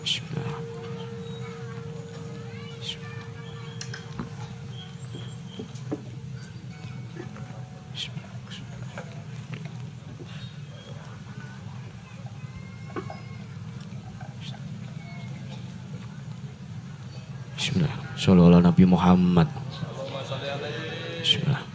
Bismillah. Bismillah. Sallallahu Nabi Muhammad. Bismillah.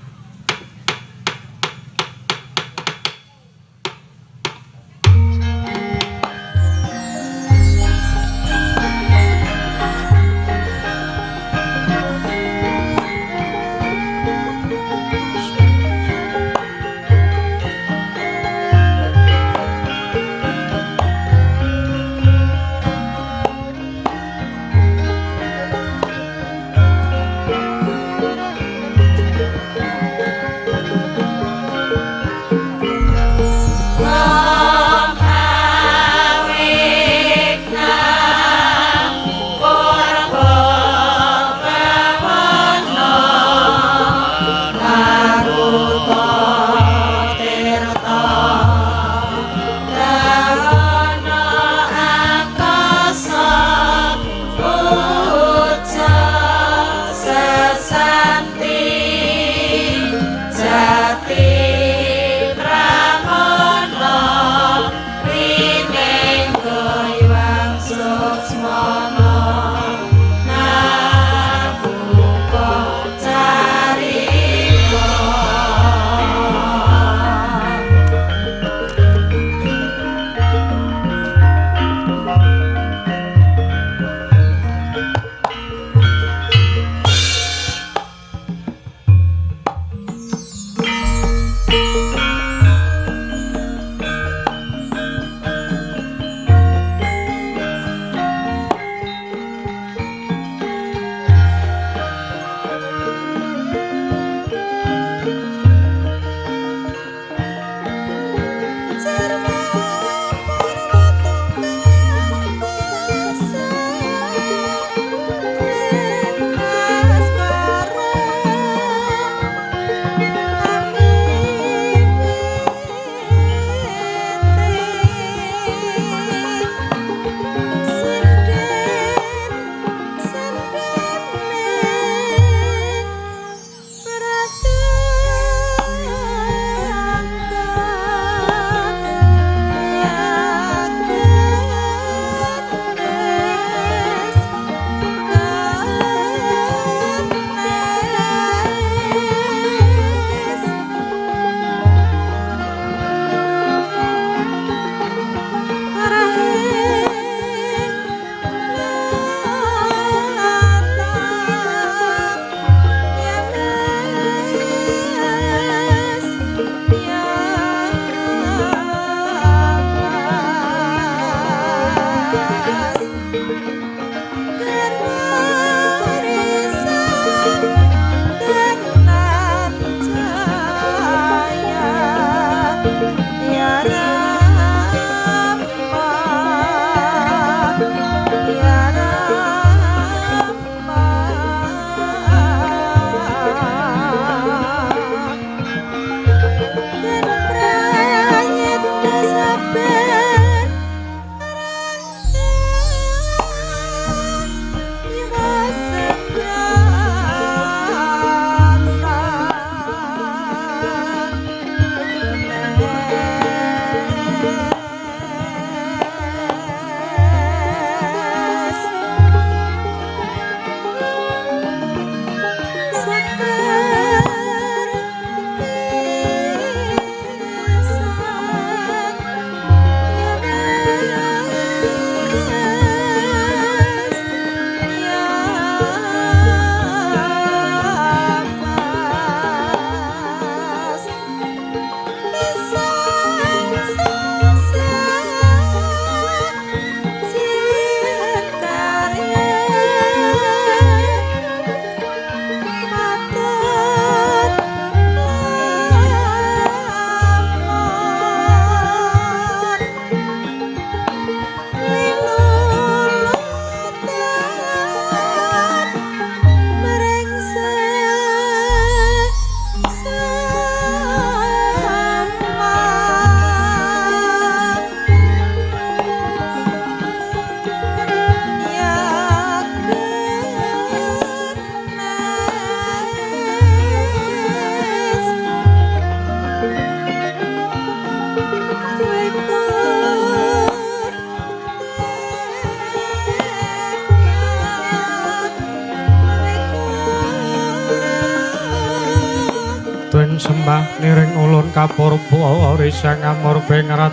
Dipun sembah niring ulun kapurba risang amur bengrat.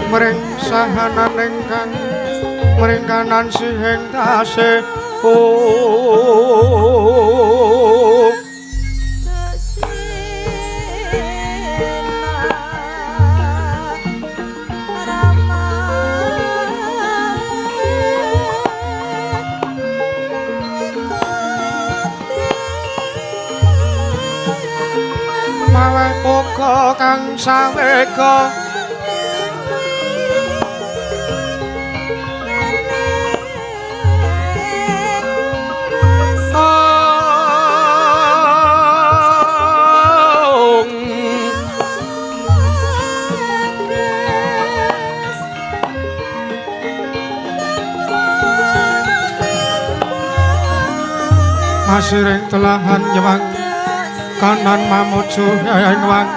Mring sahanan ingkang mring kanan sihing tasih maweh poka kang sawega. Masiring telahan nyewang kanan mamuju ing wang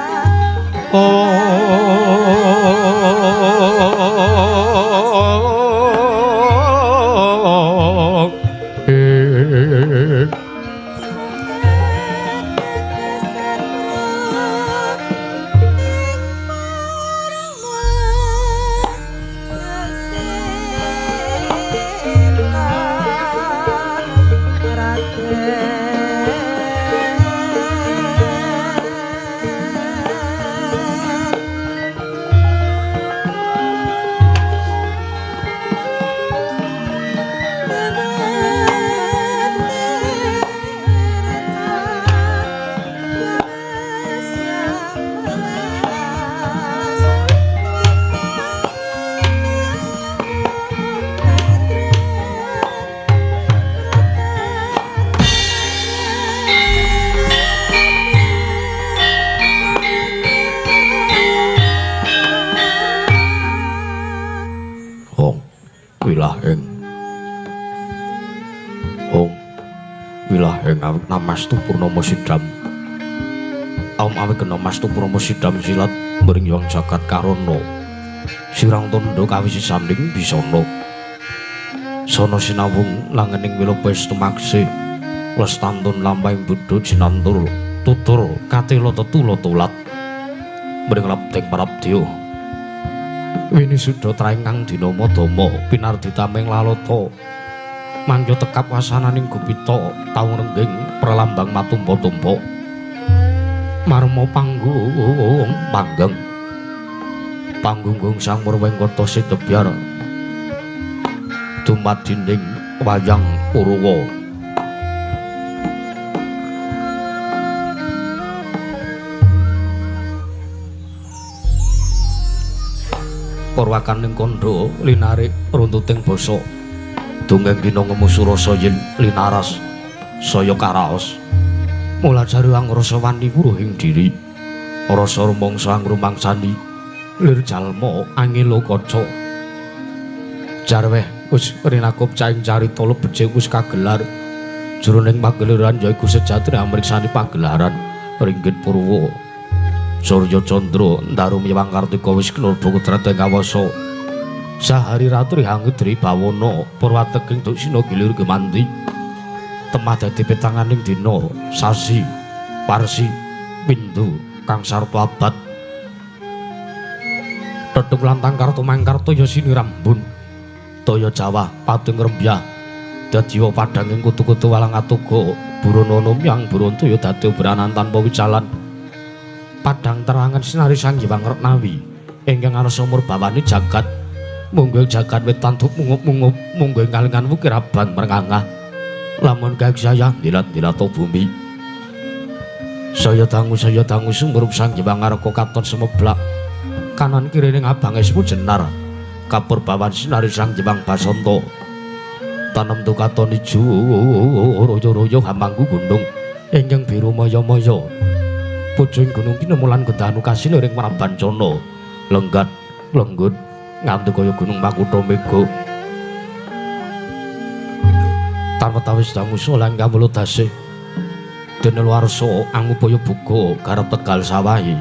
Namastu Purnama Sidam. Aum awi kena mastu Purnama Sidam silat mring yang jagat karana. Sirang tandha kawisi sanding bisana. Sono sinawung langening wiloba tumakse. Lestantun lampahing bodho jinantur tutur katela tetula tulat. Mring labdeng parabdya. Winisuda traing kang dinama dama pinarditaming lalata. Mangya tekap wasananing gupita taung rengging pralambang matumpa-tumpa marma panggung panggeng panggunggung sang Murwengkata sidebyar dumadining wayang Purwa. Purwakaning kandha linarik runtuting basa dongeng dina ngemu surasa yen linaras saya karaos mulajari angrasa wani wuruhing diri rasa rumangsa angrumangsani lir jalma angelo kaca jarweh wis rinakup caing carita becik wis kagelar jroning pagelaran yaiku sejatine amriksani pagelaran ringgit purwa Surya Candra ndaru miwang Kartika wis knurba kudrat ing kawasa sahari ratri hangedri bawana purwateking duksina gilir gemanti temah dadi petanganing dina sasi parsi windu kang sarta abad tetung lantang kartu mangkarta ya sinirambun toya jawah pating rembyah dadi padhanging kutu-kutu walang atuga buronono myang buronto ya dadi obranan tanpa wicalan padhang terangan sinari Sang Hyang Retnawi ingkang arsa murbawani jagat munggo jagat wetan mungup-mungup munggo kalingan wukir aban merngangah lamun kagsayang dilat-dilat bumi saya dangu sumurup Sang Hyang Arka katon semeblak kanan kirining abang esmu jenar kapurbawan sinari Sang Hyang Basanta tanem tukaton ijo royo-royo hamangku gunung ingkang biru maya-maya pucuking gunung kinemulan gendanu kasil ring Prabancana lenggat lenggut nganti kaya gunung Makutha Mega. Tanpa tawis dangu solan kawula dasih. Dene warsa angupaya buka garap tegal sawahi.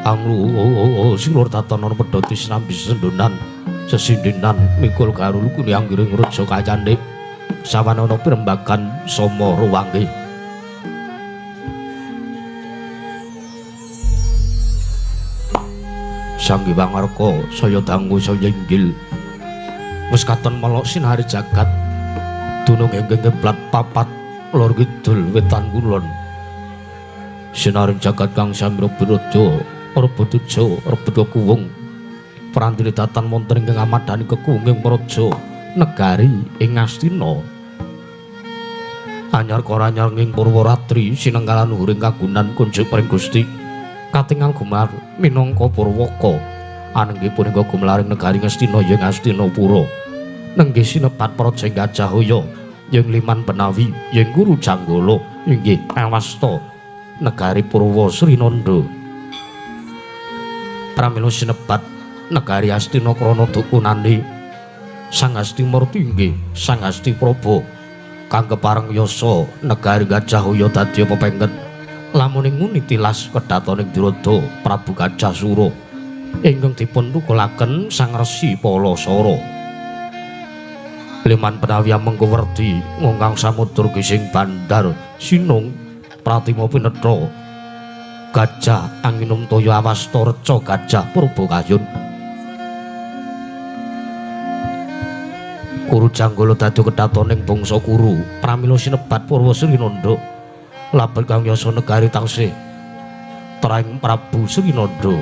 Anglu silur tatanan pedhoti sinambi sendonan sesindenan mikul garulu kuni anggiring raja kayane. Sawanana pirembagan sama ruwange. Sang Hyang Wangarka saya dangu saya inggil. Wis katon melok sinari jagat. Dunung ingkang kiblat papat lor kidul wetan kulon. Sinaring jagat kang samira biradha rebut teja rebut kuwung. Prantili datan wonten ingkang amadhani kekuwunging praja negari ing Ngastina. Anyar koranyar ing Purwaratri sinengkalan luhuring kagunan kunjuk pring Gusti. Katingal gumar minangka Purwaka. Anenggih punika gumlaring negari Ngastina ing Ngastinapura. Nenggih sinebat praja Gajahaya ing Liman Benawi ing Guru Janggala inggih awasta negari Purwa Srinanda. Pramila sinebat negari Astina krana dukunane Sang Astimurti inggih Sang Asti Praba kang kepareng yasa negari Gajahaya dadi pepengken. Lamun ing nguni tilas kedhatoning Drada Prabu Gajah Sura ingkang dipun tukulaken Sang Resi Palasara. Liman Benawi mengko werdi ngongkang samudra gising bandar sinung pratima pinetha gajah anginum toya awasta reca gajah purba kayun. Kuru Janggala dadi kedhatoning bangsa Kuru pramila sinebat Purwa Srinanda. Labet kang yasa negari taksih traing Prabu Srinanda.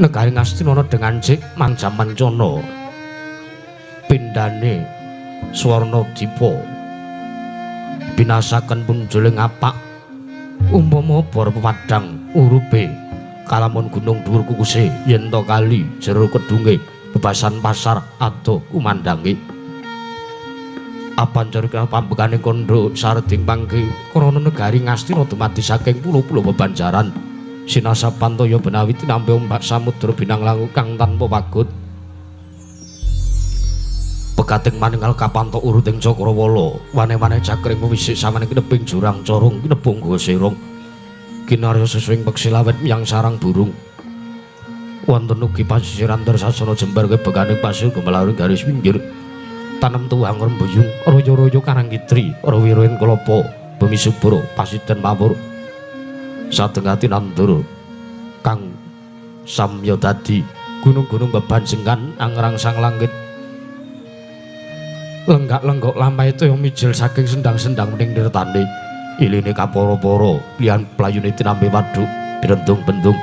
Negari Ngastina dengan cik mangjaman cana pindane swarna dipa binasaken punjuling apak umpama bor pepadang urupe kalamun gunung dhuwur kukuse yen to kali jero kedunge bebasan pasar ado kumandange. Apancar pambekane kandha sarding pangke krana negari Ngastina dumadi saking pulo-pulo bebanjaran sinasapan toya benawi tinampi ombak samudra binang langu kang tanpa pagut. Pegating maninggal kapantok uruting cakrawala wane-wane cakring wisik samane kineping jurang corong kinepung goa serong kinarya sesuing peksi lawet miyang sarang burung. Wonten ugi pasisiran darsasana jembar kebekaning pasir gumelaring garis pinggir tanem tuwang rembuyung royo-royo karang kitri rawiruin kelapa bumi subur pasiden mawur satengah tinandur kang samya dadi gunung-gunung bebanjengan angrangsang langit. Lenggak-lenggok lampai toya mijil saking sendang-sendang mening nirtane iline kapara-para liyan playune tinampi waduk binendung-bendung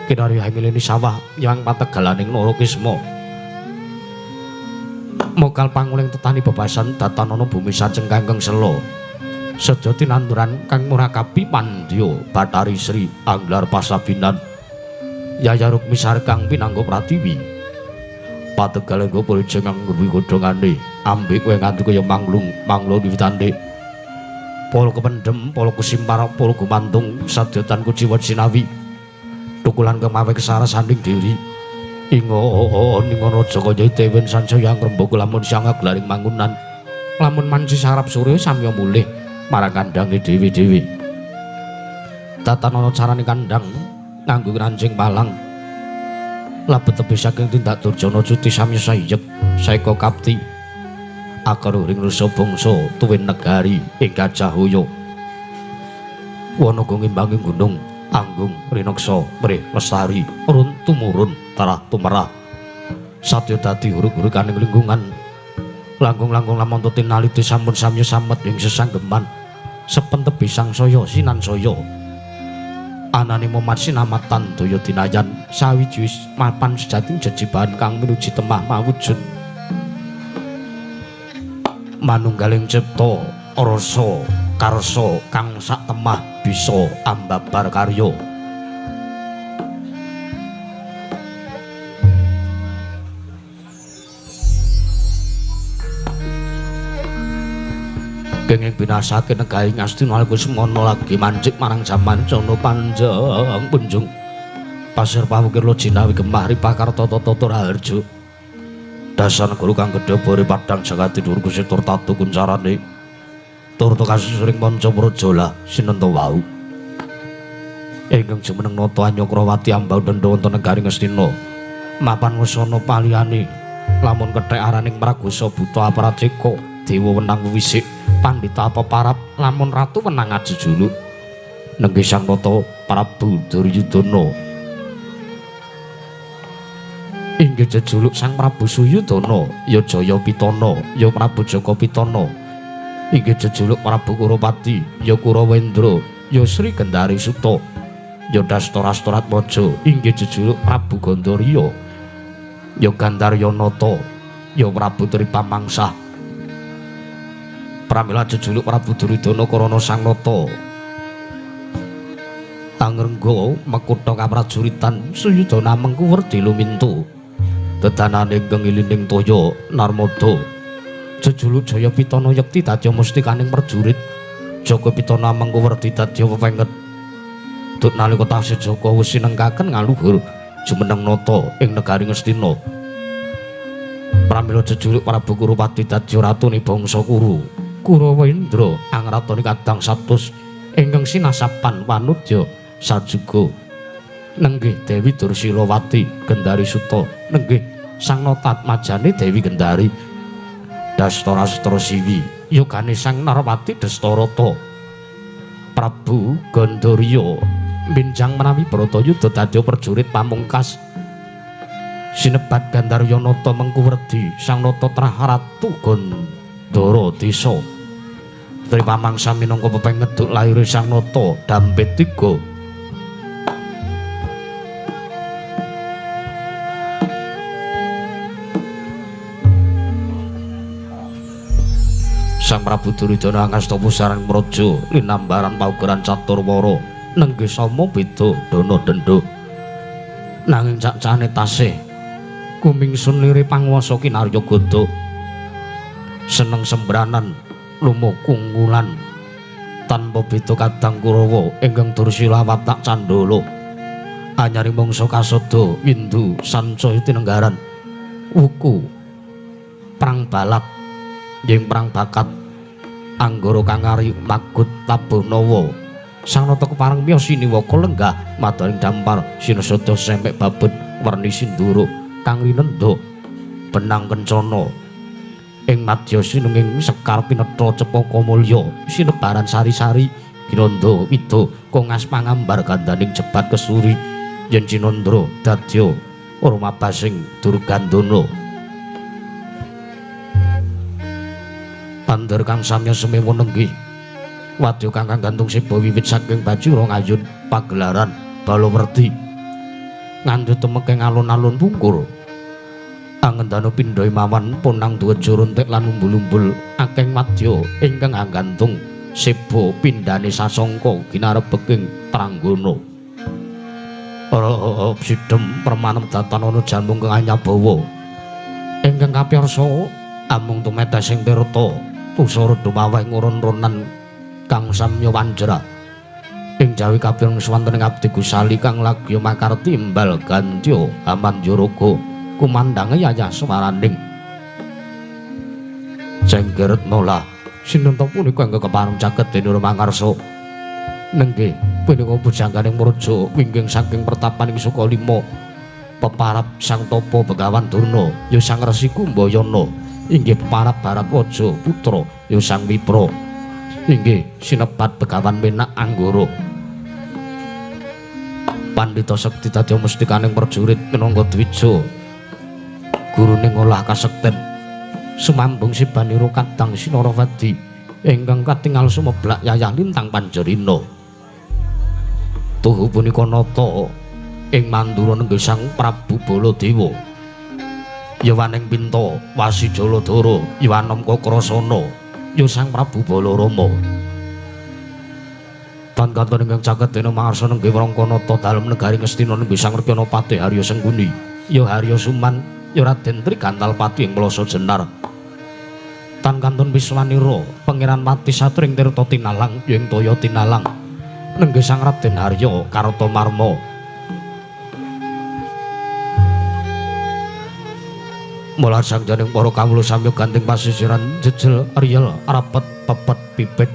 kinarya ngilini sawah nyang pategalaning Narakisma. Mokal panguling tetani bebasan datanana bumi sajeng kangkeng sela sejati nanduran kang murakabi pandya Bathari Sri Anglar Pasabinan Yaya Rukmi Sarkang pinangga pratiwi. Pategal engko purija kang ngruwi godhongane ambek kowe nganti kaya manglung manglung wiwitane polo kependhem polo kusimpar polo gumantung sadyatan kuciwa sinawi tukulan kemawe kesarasaning diri ingon ingon raja kaya dewen sansaya ngrembaka lamun siang aglaring mangunan lamun manci sarap sore samya mulih marang kandange dhewe-dhewe. Tatanana carane kandang nganggo rancing palang labet tebih saking tindak durjana cuti samya sayep saeka kapti akaruring rusa bangsa tuwin negari ing Gajahaya. Wana ngimbangi gunung anggung rinaksa mrih lestari urun tumurun tarah tumerah satya dadi hurug-huruganing lingkungan langkung-langkung lamun tinaliti sampun samya samet ing sesanggeman sepen tebih sangsaya sinansaya anane momat sinamatan daya dinayan sawiji mapan sejati jejibahan kang minuji temah mawujud manunggaling cipta rasa karsa kang sak temah bisa ambabar karya. Kenging binasake negari Ngastina iku semono lagi mancik marang jaman cana panjang punjung pasir pawukir lo jinawi gemah ripah karta tata raharja. Dasar negara kang gedhe bore padhang jagat dhuwur Gusti tur tatu kuncarane tur kasusuring manca praja sinenta wau. Ingkang jumeneng nata Anyakrawati ambau dendha wonten negari Ngastina. Mapan wusana paliyane lamun kethek araning Pragosa buta aparaceka dewa wenang wisik pandhita peparap lamun ratu wenang ajejuluk. Nenggih Sang Nata Prabu Duryudana. Inggih jejuluk Sang Prabu Suyudana, ya Jaya Pitana, ya Prabu Jaka Pitana. Inggih jejuluk Prabu Kurupati, ya Kurawendra, ya Sri Gendari Suta, ya Dastarastratmaja. Inggih jejuluk Prabu Gandharya, ya Gandharyanata, ya Prabu Tripamangsa. Pramila jejuluk Prabu Duryudana karana Sang Nata angrengga mekutha kaprajuritan Suyudana mengku werdi lumintu. Dedanane ingkang ilining toya Narmada. Jejuluk Jaya Pitana yekti dadya mustikaning prajurit. Jaka Pitana mengku werdi dadya pepenget. Duk nalika tasih Jaka wis sinengkaken ngaluhur jumeneng nata ing negari Ngastina. Pramila jejuluk Prabu Kurupati dadya ratune bangsa Kuru. Kurawendra angratoni kadang satus ingkang sinasapan wanudya sajuga. Nenggih Dewi Dursilawati Gendari Suta, nenggih Sang Natatmajane Dewi Gendari. Dastarastra Siwi yogane Sang Narwati Dastarata. Prabu Gandharya minjang menawi Bratayuda dadya prajurit pamungkas. Sinebat Gandharyanata mengku werdi Sang Nata trah Ratu Gandhara Desa. Tripamangsa minangka pepenget laire Sang Nata Dampit 3. Sang Prabu Duryudana angasta pusaran praja linambaran paugeran caturwara nenggih sama beda dana dendha. Nanging cacane tasih kumingsun lire panguwasa kinarya gada. Seneng sembranan lumo kungulan tanpa beda kadang Kurawa ingkang Dursila watak candala. Anyaring mangsa kasada windu sancaya tinenggaran wuku prang balap ing prang bakat anggara kang ari magut tabuh nawa. Sang Nata kepareng miyos siniwaka lenggah madaning dampar sinasada sempek babut werni sindura kang rinendha benang kencana ing madya sinenging sekar pinetha cepaka mulya sinebaran sari-sari ginandha wida kongas pangambar gandaning jebat kesuri yen cinandra dadya rumabasing Durgandana. Pandher kang samya semewa nenggih wadya kang gantung seba wiwit saking Bajura ngayun pagelaran Balawerti ngandhut temekeng alun-alun pungkur angendana pindha mawan ponang duweja runtik lan umbul-umbul akeh wadya ingkang anggantung seba pindhane sasangka ginarebeking Tranggana. Ora sidhem permanem datan ana jambung kang anyabawa ingkang kapiyarsa amung tumetesing tirta pusara dumaweh ngurun-runan kang samya wanjra ing jawi kapireng swanten abdi Gusali kang lagya makarti imbal gantya amanjaraga kumandange yayah swaraning Cenggeretna lah sinenta punika ingkang kepareng caket dening Mangarsa. Nenggih punika pujangganing praja wingging saking pertapaning Sukalima peparap Sang Tapa Begawan Durna ya Sang Resi Kumbayana inggih peparap Bharatwaja putra ya Sang Wipra inggih sinebat Begawan Menak Anggara. Pandhita sekti dadya mustikaning prajurit minangka dwija gurune ngolah kasekten sumambung sibanira kadang Sinarawadi ingkang katingal sumeblak yayah lintang panjerina. Tuhu punika nata ing Mandura nenggih Sang Prabu Baladewa Yawaning Pinta Wasi Jaladara Yawanom Kakrasana ya Sang Prabu Balarama. Tan kanton ingkang caket dene mangarsa nenggih Wrangkanata dalem negari Ngastina nenggih Sang Rekanapati Harya Sengkuni ya Harya Suman ya Raden Trigantalpati ing Plasa Jenar. Tan kantun Wiswanira Pangeran Pati Satring Tirta Tinalang ya ing Toya Tinalang nenggih Sang Raden Harya Kartamarma. Mula sangjaning para kawula samya ganting pasisiran jejel riyel rapet pepet pipit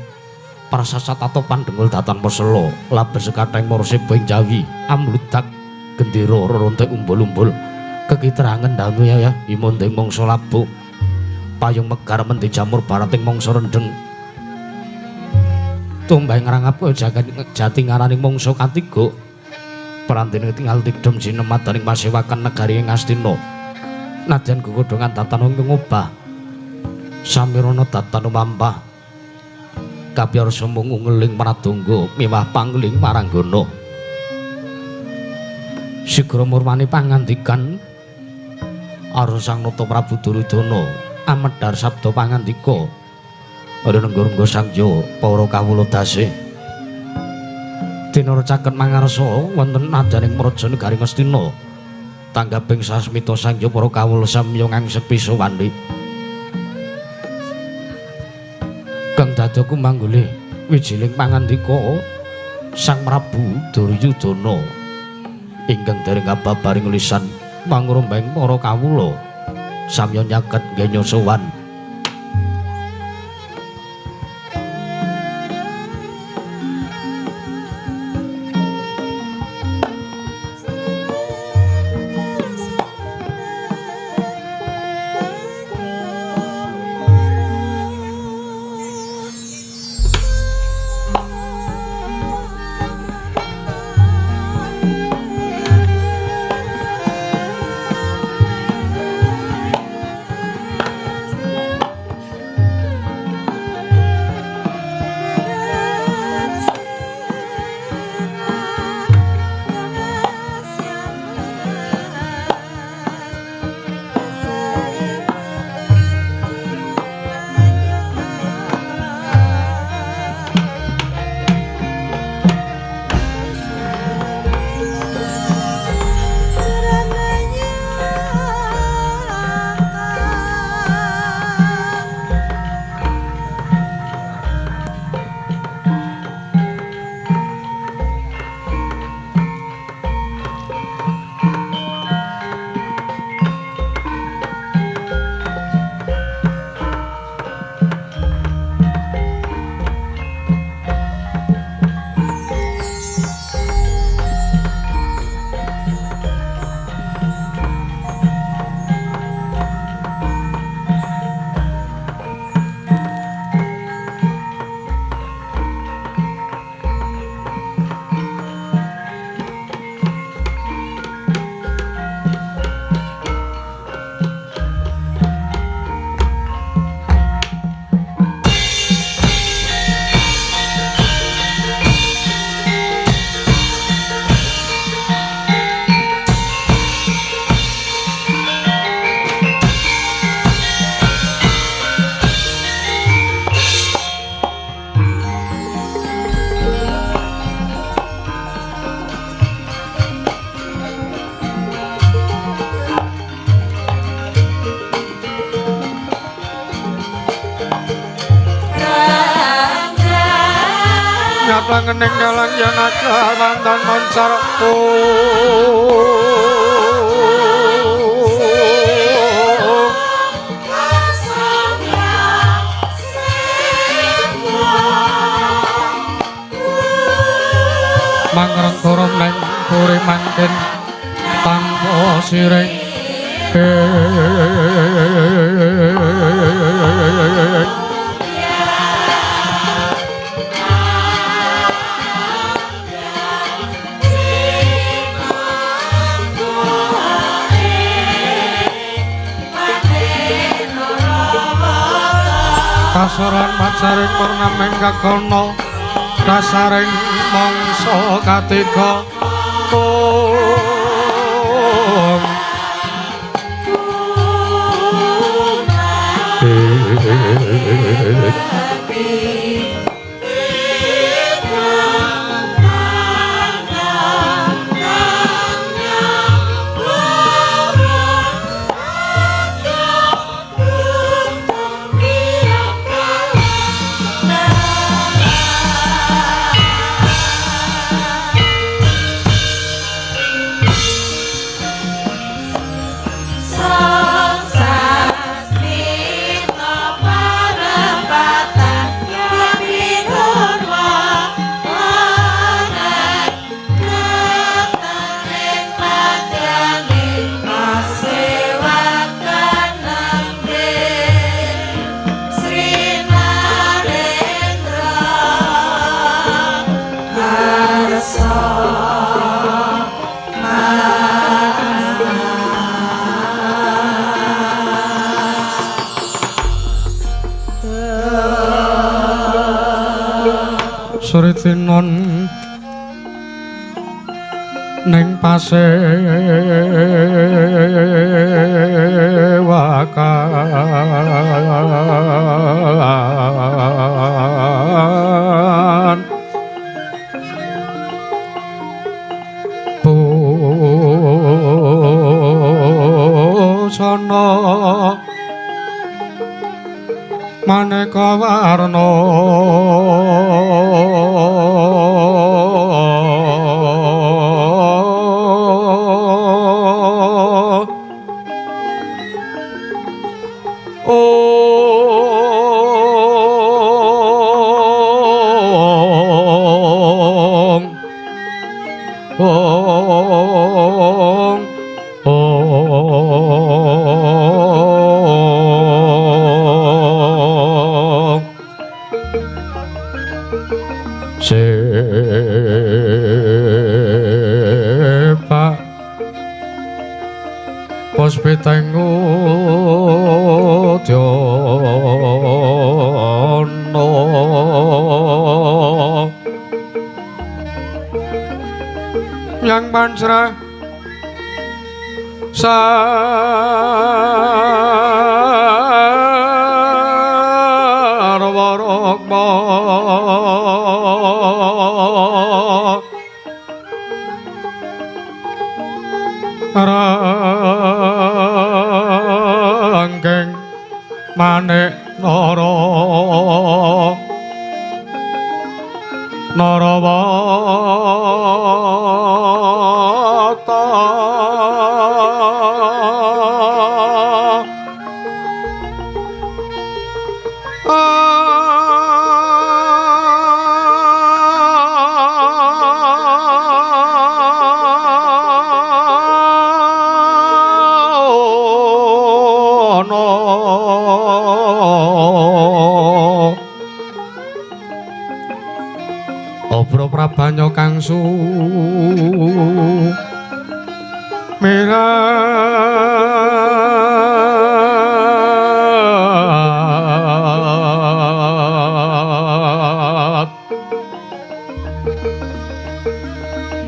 prasasat atau pandengul datan pesela labes sekathahing para seba ing Jawi amludak gendera reruntuh umbul-umbul kekitrangen danu ya imunding mangsa labuh payung megar mendhi jamur barating mangsa rendheng tumbah ngrangap jagat jati ngaraning mangsa katiga prandene tinggal tidhem sinemadaning pasewakan negari ing Astina. Nadyan gegodhongan datan ingkang obah samirana datan mampah kapiyarsa mung ungeling pradangga miwah pangling maranggana sigra murmani pangandikan Arsa Sang Nata Prabu Duryudana amedhar sabda pangandika renengga-rengga sangya para kawula dasih dinara caket mangarsa wonten nadaning praja negari Ngastina tanggaping sasmita sangya para kawula samya ngangsepi sowani kang dadi kumanggulih wijiling pangandika Sang Prabu Duryudana ingkang dereng kababaring lisan mangrumbeng para kawula samya nyaket ngenya sowan. Ngening dalan yanaka mantan moncar mangreng turun neng puri mangkin tanpa siring. Kasoran macaring purnameng kakono dasaring mangsa katiga Sang Ning pasewakan busana maneka warna Sepak puspiteng udyana yang pancra sarwa rukma ranggeng manik nara narawata Obro prabanya kang sumirat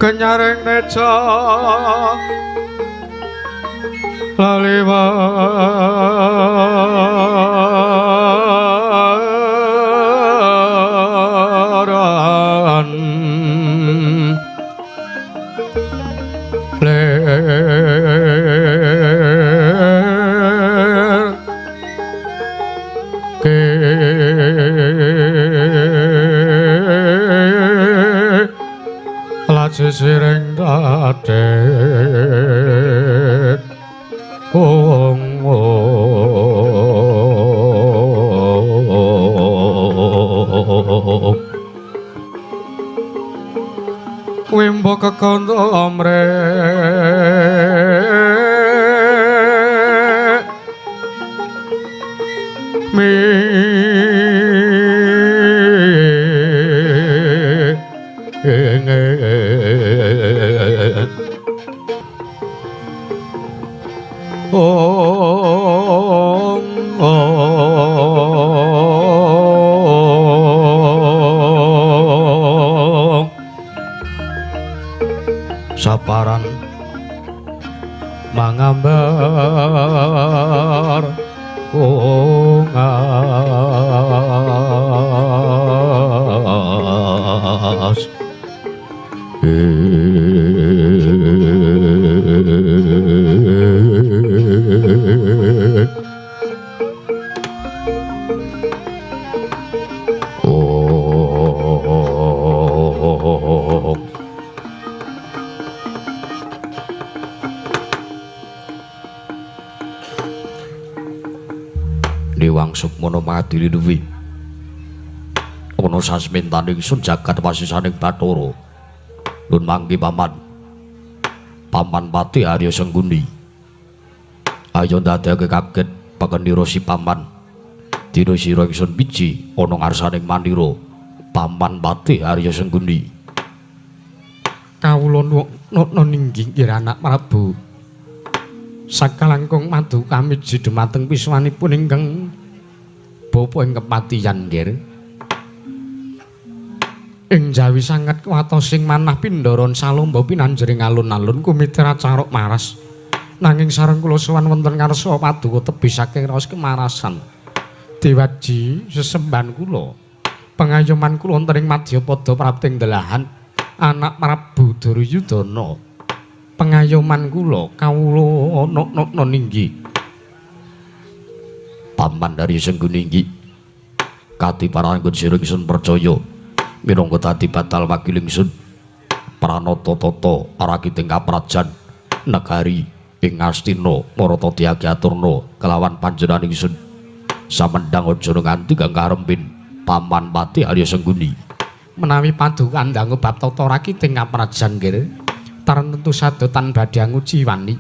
kenyaring neca laliwaran ler ke laju siring dadet ong wimbo kekondo omre mi ong ong saparan mangambar kungas oh Dewang Sukmana mangadili duwi ana sasmintaning sun jagat wasisaning Bathara nun mangki paman paman Pati Arya Sengguni ayo ndadekake kaget pekenira si paman dina sira ingsun biji ana ngarsaning mandira paman Pati Arya Sengguni kawula nuwun ninggih nggih anak Prabu sakalangkung madu kamiji dumateng piswanipun ingkang bapa ing kepatihan nggih. Ing jawi sanget kuwatosing manah pindharan salomba pinanjering alun-alun kumitra caruk maras. Nanging sareng kula sowan wonten ngarsa paduka tebih saking raos kemarasan. Dewaji sesembahan kula. Pengayoman kula wonten ing madyapada prapting delahan anak Prabu Duryudana. Pengayoman kula kawula nok-nokna ninggi. Paman dari Sengguni inggih kati paranggon sira ingsun percaya minangka dadi batal wakil ingsun pranata tata rakiting kaprajan negari ing Ngastina marata diaturna kelawan panjenengan ingsun samendhang aja nganti kang karempin Paman Pati Arya Sengguni. Menawi paduka ndangu bab tata rakiting kaprajan nggih tarntentu sadotan badhe anguji wani.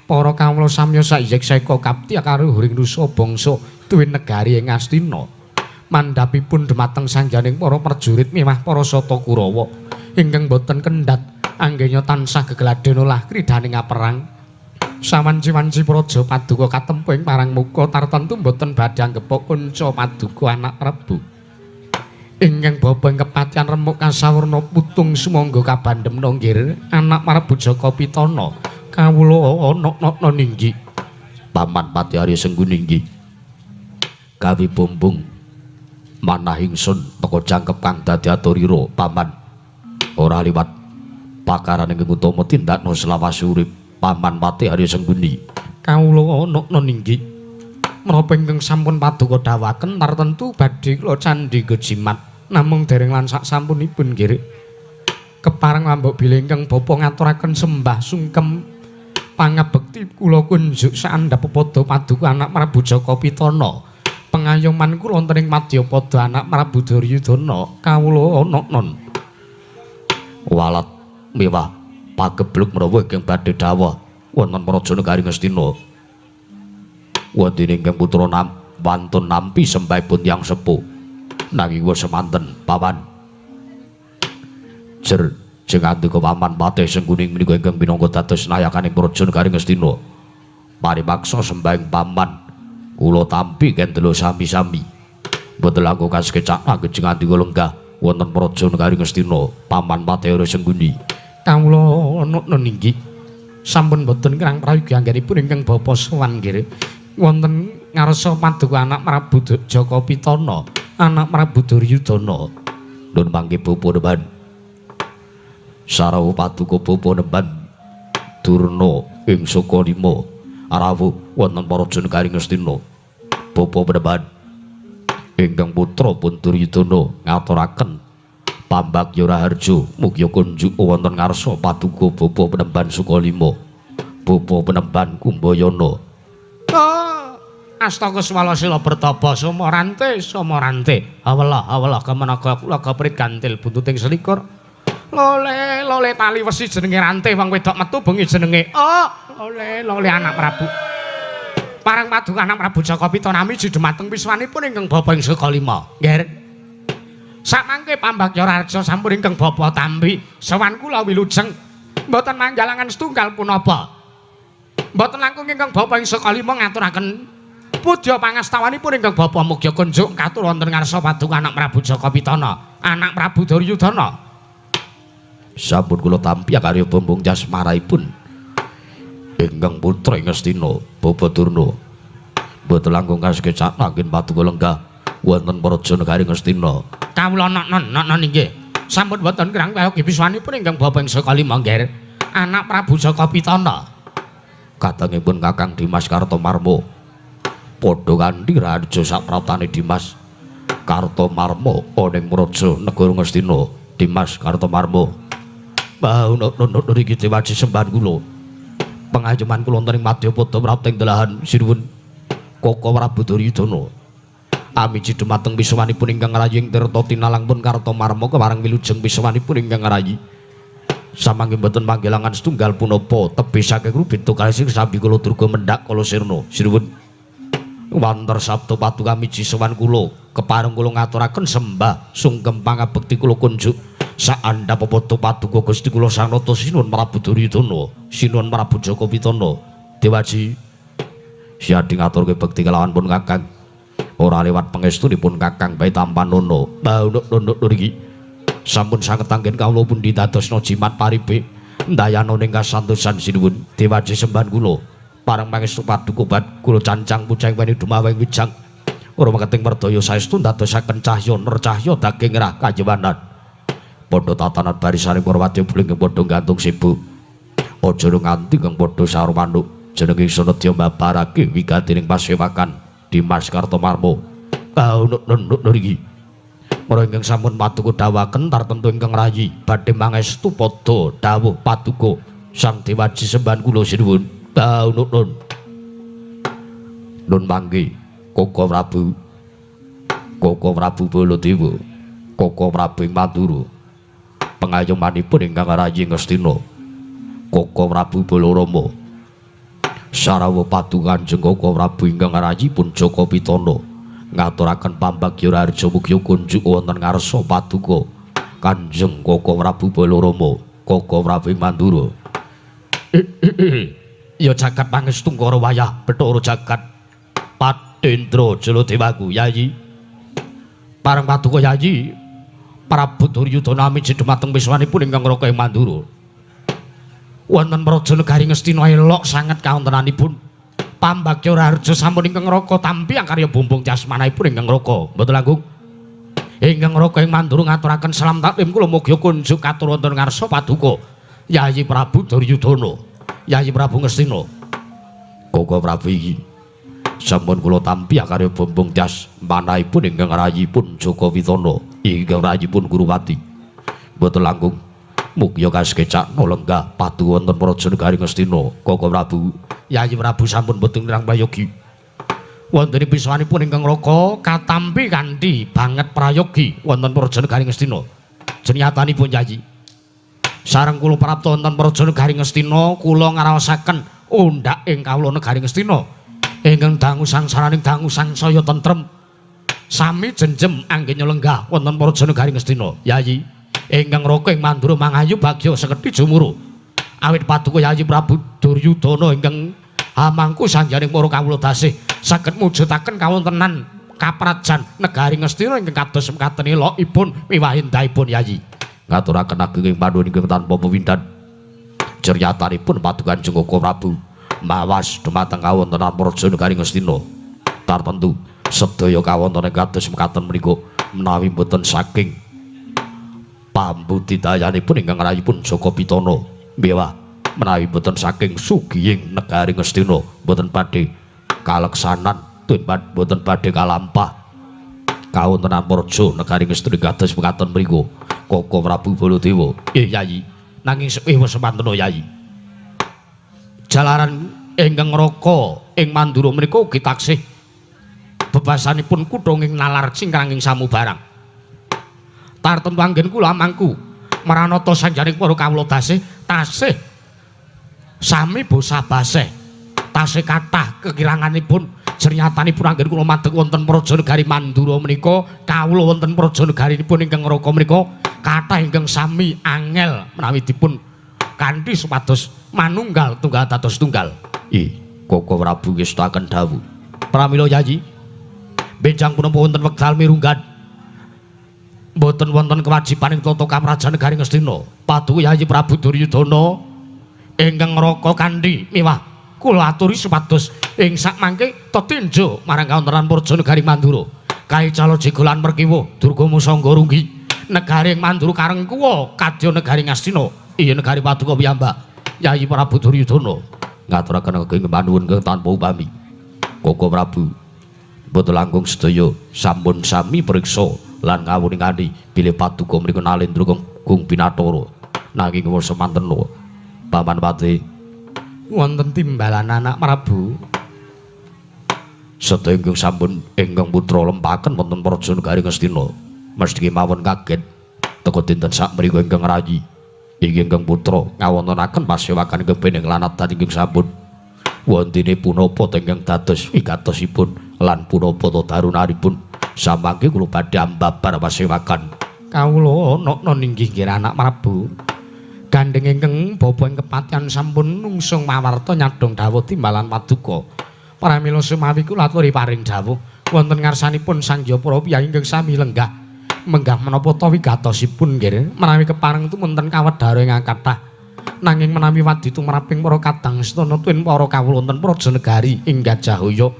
Para kawula samya saiyek saeka kapti karuhuring nusa bangsa tuwin negari ing Ngastina. Mandhapipun dhumateng sangyaning para prajurit miwah para sata Kurawa ingkang boten kendhat anggenya tansah gegladhen olah kridhaning aperang. Sawanci-wanci praja paduka katempuh ing parang muka tartentu boten badhe anggepok kunca paduka anak Prabu. Ingkang bapa ing kepatihan remuk kasawurna putung sumangga kabandhemna nggih anak Prabu Jaka Pitana. Kawula nok-nokna ninggi. Paman Pati Arya Sengguni inggih gawe bumbung manah ingsun teka jangkep kang dadi aturira paman ora liwat pakaran ingkang utama tindakna selawase urip Paman Pati Arya Sengguni. Kawula nokna ninggi. Menapa ingkang sampun paduka dawuhaken tartentu badhe kula candhi jimat namung dereng lan sak sampunipun nggih. Kepareng lambuk bilih ingkang bapa ngaturaken sembah sungkem pangabekti kula kunjuk saandhap pepada paduka anak Prabu Jaka Pitana. Pengayoman kula wonten ing madyapada anak Prabu Duryudana kawula noknon. Walat mewah pagebluk menawa ingkang badhe dawuh wonten praja negari Ngastina. Wonten ingkang putra wantun nampi sembahipun tiyang sepuh. Nanging wis semanten paman. Jer sing andika Paman Patih Sengguni menika ingkang minangka dados nayakaning praja negari Ngastina. Paripaksa sembahing paman kula tampi kendela sami-sami. Mboten langkung kasekecak anggen andika lenggah wonten praja negari Ngastina Paman Patih Sengguni. Kawula nokna ninggi. Sampun boten kirang prayogi anggenipun ingkang bapa sowan nggih. Wonten ngarsa paduka anak Prabu Jaka Pitana, anak Prabu Duryudana. Nun mangke bapa nemban. Sarawu paduka bapa nemban Durna ing Sukalima rawuh wonten praja negari Ngastina. Bapa penemban ingkang putra pun Duryudana ngaturaken pambagya raharja mugi kunjuk wonten ngarsa paduka bapa penemban Sukalima. Bapa penemban Kumbayana. Astaka swala sila bertapa sumarante sumarante. Awelah awelah kemenaga kula keprit gantil buntuting selikur. Lole lole tali wesi jenenge rante wong wedok metu bengi jenenge. Oh, lole lole anak Prabu. Parang paduka anak Prabu Jaka Pitana miji dhumateng piswanipun ingkang bapa ing Sukalima. Nggih. Samangke pambagya raja sampun ingkang bapa tampi sowan kula wilujeng mboten manggalangan setunggal punapa. Mboten langkung ingkang bapa ing Sukalima ngaturaken pudya pangastawanipun ingkang bapa mugi kunjuk katur wonten ngarsa paduka anak Prabu Jaka Pitana, anak Prabu Duryudana. Sampun kula tampi karya bumbung jasmaraipun ingkang putra ing Ngastina Bapa Durna. Mboten langkung kasekecak anggen paduka lenggah wonten praja negari Ngastina. Kawula nok-nok inggih. Sampun boten kirang prayogi piswanipun ingkang bapa ing Sukalima nggih. Anak Prabu Jaka Pitana. Katengipun Kakang Dimas Kartomarmo. Padha kanthi raharja sapraptane Dimas Kartomarmo ana ing praja negara Ngastina. Dimas Kartomarmo. Mbah nok-nok niki dewaji sembahan kula. Pengayoman kula wonten ing madyapada prapting delahan sinuwun Koko Prabu Duryudana. Amiji dumateng piswanipun ingkang rayi ing tirta tinalang pun Kartomarma kepareng wilujeng piswanipun ingkang rayi. Samangke mboten panggelangan setunggal punapa tebih saking rubita kalih sambi kula durga mendhak kala sirna. Sinuwun wanter sabda paduka miji sowan kula kepareng kula ngaturaken sembah sungkem pangabekti kula kunjuk saandhap padha paduka Gusti kula Sang Nata Sinuwun Prabu Duryudana, Sinuwun Prabu Jaka Pitana. Dewaji siadhi ngaturke bekti kelawan pun Kakang. Ora liwat pangestunipun Kakang bae tampanana. Mbah nunduk niki. Sampun sanget anggen kawula pundi dadosna jimat paripe ndayana ning kasantosan sinuwun dewaji sembahan kula. Pareng pangestu paduka bat kula cancang pucang weni dumaweng wijang. Ora maketing merdaya saestu ndadosaken cahya nercahya daging rah kajewanan. Padha tatanan barisane para wadya buling padha gantung sibuk. Aja nganti kang padha sarumanuk jenenge Sanadya mbabarake wigatining pasewakan Dimas Kartomarmo. Kaunuk niki. Para ingkang sampun paduka dawuhaken tartemtu ingkang rayi badhe mangestu padha dawuh paduka Sang Dewaji sembahan kula sinuwun. Kaunuk nun. Nun mangke Koko Prabu. Koko Prabu Baladewa. Koko Prabu ing Mandura. Pengayomanipun ingkang rayi Ngastina. Koko Prabu Balarama. Sarawa paduka Kanjeng Koko Prabu ingkang rayi pun Jaka Pitana ngaturaken pambagya raharja mugi kunjuk wonten ngarsa paduka Kanjeng Koko Prabu Balarama. Koko Prabu ing Mandura. Ya jagat pangestu ngara wayah Bathara jagat Padendra Jaladewaku Yayi. Pareng paduka Yayi Prabu Duryudana miji dumateng wiswanipun ingkang Raka ing Mandura. Wonten praja negari Ngastina elok sanget kawontenanipun. Pambagya raharja sampun ingkang Raka tampi akarya bumbung jasmanipun ingkang Raka. Mboten langkung. Ingkang Raka ing Mandura ngaturaken salam taklim kula mugi kunjuk katur wonten ngarsa paduka Yayi Prabu Duryudana. Yayi Prabu Ngastina. Koko Prabu iki sampun kula tampi akarya bumbung jas manahipun ingkang rayipun Jaka Pitana, ingkang rayipun Guruwati. Mboten langkung mugi kasekecakna lenggah padu wonten praja negari Ngastina. Koko Prabu, Yayi Prabu sampun boten nirang prayogi. Wonten piswanipun ingkang Raka katampi kanthi banget prayogi wonten praja negari Ngastina. Jenyatanipun Yayi, sareng kula prapta wonten praja negari Ngastina, kula ngraosaken undhak ing kawula negari Ngastina. Ingkang dangu sangsaraning dangu sangsaya tentrem sami jenjem anggenya lenggah wonten praja negari Ngastina. Yayi, ingkang Raka ing Mandura mangayu bagya sekedhi jumuru. Awit paduka Yayi Prabu Duryudana ingkang hamangku sanjaning para kawula dasih saged mujudaken kawontenan kaprajan negari Ngastina ingkang kados mekaten elokipun miwah endahipun Yayi. Ngaturaken ageng panuwun ingkang tanpa pewindan. Ceryatanipun paduka Kanjeng Koko Prabu mawas dumateng kawontenan praja negari Ngastina. Tartemtu sedaya kawontenan kados mekaten menika menawi boten saking pambudidayanipun ingkang rayipun Jaka Pitana mewah menawi boten saking sugihing negari Ngastina boten badhe kaleksanan boten badhe kalampah kawontenan praja negari Ngastina kados mekaten mriku. Koko Prabu Baladewa. Yayi, nanging sepih semantena Yayi. Jalaran ingkang Raka ing Mandura menika ugi taksih bebasanipun kutha ing nalar cingkranging samubarang. Tartemtu anggen kula mangku maranata sanjaning para kawula dasih tasih sami bosah-baseh tasih kathah kekiranganipun. Jernyatanipun anggen kula madeg wonten praja negari Mandura menika kawula wonten praja negarinipun ingkang Raka menika kathah ingkang sami angel menawi dipun kanthi supados manunggal tunggal dados tunggal. Koko Prabu ngestakaken dawuh. Pramila Yayi, benjang punapa wonten wekdal mirunggan mboten wonten kewajiban ing tata kamrajan negari Ngastina. Paduka Yayi Prabu Duryudana ingkang Raka kanthi miwah kula aturi supados ing sakmangke tetinjo marang kawontenan praja negari Mandura. Kaicala jiga lan merkiwa Durga Musangga runggi negari Mandura kareng kuwa kadya negari Ngastina. Iya negari paduka piyambak Yayi Prabu Duryudana. Ngaturaken ageng panuwun ingkang tanpa upami. Koko Prabu mboten langkung sedaya sampun sami priksa lan ngawuningani bilih paduka mriku nalendra gung binathara. Nanging semantena Paman Pati wonten timbalan anak Prabu sedaya ingkang sampun ingkang putra lempaken wonten praja negari Ngastina. Mesthi kemawon kaget teka dinten sakmriku ingkang rayi iki ingkang putra ngawontenaken pasewakan ingkang beneng lan adat ingkang sampun wontene punapa ingkang dados wigatosipun lan punapa darunanipun samangke kula badhe ambabar pasewakan. Kawula ana ninggih nggih anak Prabu. Gandheng ingkang bapa ing kepatihan sampun nungsung mawarta nyadhong dawuh timbalan paduka. Pramila sumawi kula aturi paring dawuh wonten ngarsanipun Sang Hyang Para Piyayi ingkang sami lenggah. Menggah menapa ta wigatosipun nggih menawi kepareng tumunten kawedhara ingkang kathah. Nanging menawi wadi tumraping para kadang sedana tuwin para kawula wonten praja negari ing Gajahaya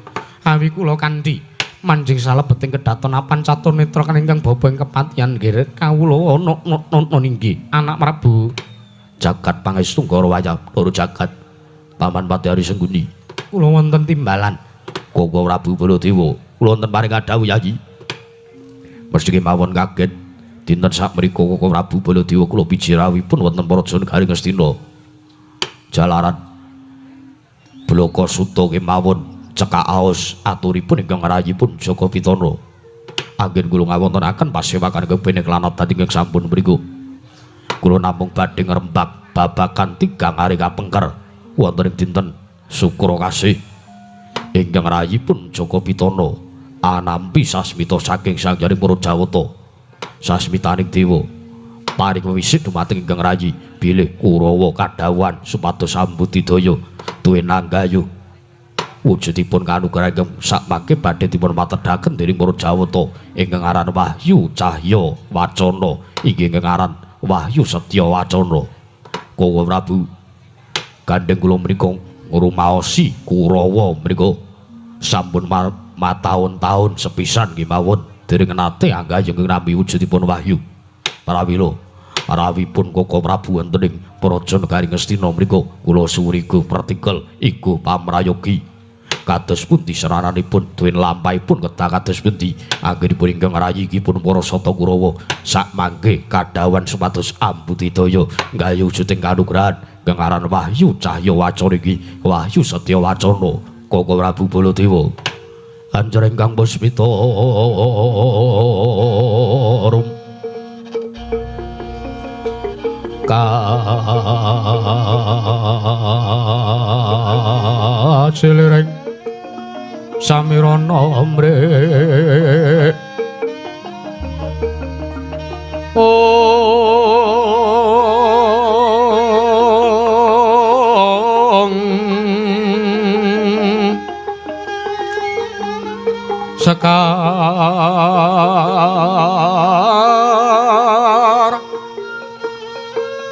awi kula kanthi manjing salebeting kedaton apan catur netra ingkang bapa ing kepatihan nggih kawula ana inggih anak Prabu Jagat Pangestu Ngara Wayah Bathara Jagat Paman Pati Ari Sengguni. Kula wonten timbalan Koko Prabu Baladewa kula wonten paring dhawuh Yayi. Mesti kemawon kaget dinten sakmrika Koko Prabu Baladewa kula biji rawuhipun wonten Praja Negari Ngastina. Jalaran Blaka Suta kemawon cekak aos aturipun ingkang rayipun Jaka Pitana. Anggen kula ngawontenaken pasewakan kebening lanat dadi ingkang sampun mriku. Kula namung badhe ngrembak babagan tigang hari kapengker wonten ing dinten Sukra Kasih ingkang rayipun Jaka Pitana anampi sasmita saking Sang Hyang Para Jawata. Sasmitaning dewa paring wisik dumateng ingkang rayi bilih Kurawa kadhawuhan supados sambudidaya duwe nanggayu wujudipun kanugrahan ingkang sakmangke badhe dipun patedhaken dening para Jawata ingkang aran Wahyu Cahya Wacana inggih ingkang aran Wahyu Setya Wacana. Koko Prabu gandheng kula menika ngrumaosi Kurawa menika sampun mataun-taun sepisan kemawon dereng nate anggayeng nampi wujudipun wahyu. Prawila rawuhipun Koko Prabu wonten ing Praja Negari Ngastina menika kula suwuriga pratikel iku pamrayogi kados pundi serananipun duwen lampahipun kedah kados pundi anggenipun ingkang rayi pun para sata Kurawa sakmangke kadhawuhan supados ambudidaya nggayuh wujuding kanugrahan ingkang aran Wahyu Cahya Wacana iki Wahyu Setya Wacana. Koko Prabu Baladewa Kanjeng ingkang puspita rum kaciliring samirana mrih ong sekar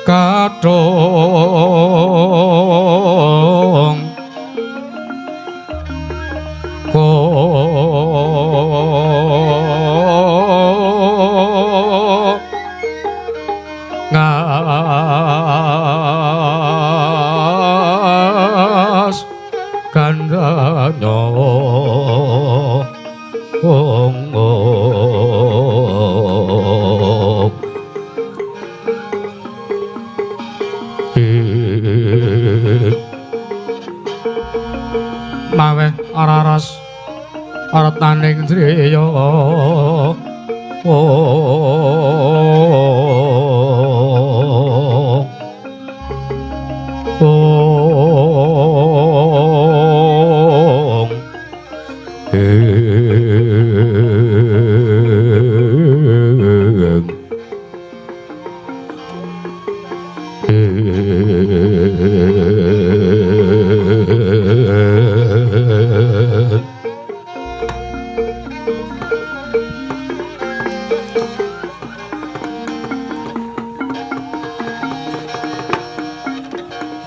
kadhong ko ngas kandhanyo ong maweh araras aretaning driya ong ong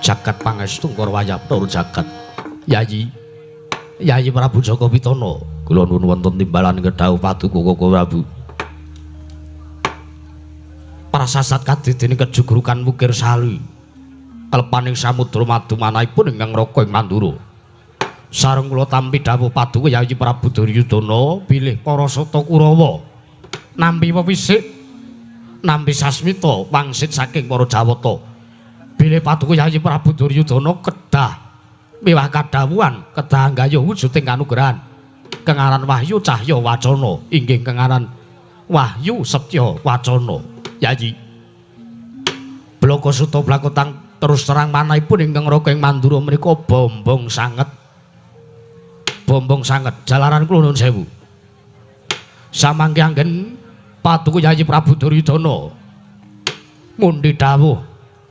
Jagat Pangestu Ngara Wayah Bathara Jagat. Yayi Yayi Prabu Jaka Pitana kula nuwun wonten timbalan kedhawuh paduka Koko Prabu. Prasasat kadidene kejugrukan Wukir Sali kelepaning samudra madumanahipun ingkang ngraka ing Mandura. Sareng kula tampi dhawuh paduka Yayi Prabu Duryudana bilih para sata Kurawa nampi wewisik nampi sasmita wangsit saking para Jawata. Bilih paduka Yayi Prabu Duryudana kedah miwah kadhawuhan kedah nggayuh wujuding kanugrahan kang aran Wahyu Cahya Wacana inggih kang aran Wahyu Setya Wacana. Yayi Blaka Suta Blakotang terus terang manahipun ingkang ngraka ing Mandura menika bombong sanget. Bombong sanget jalaran kula nuwun sewu. Samangke anggen paduka Yayi Prabu Duryudana mundhi dawuh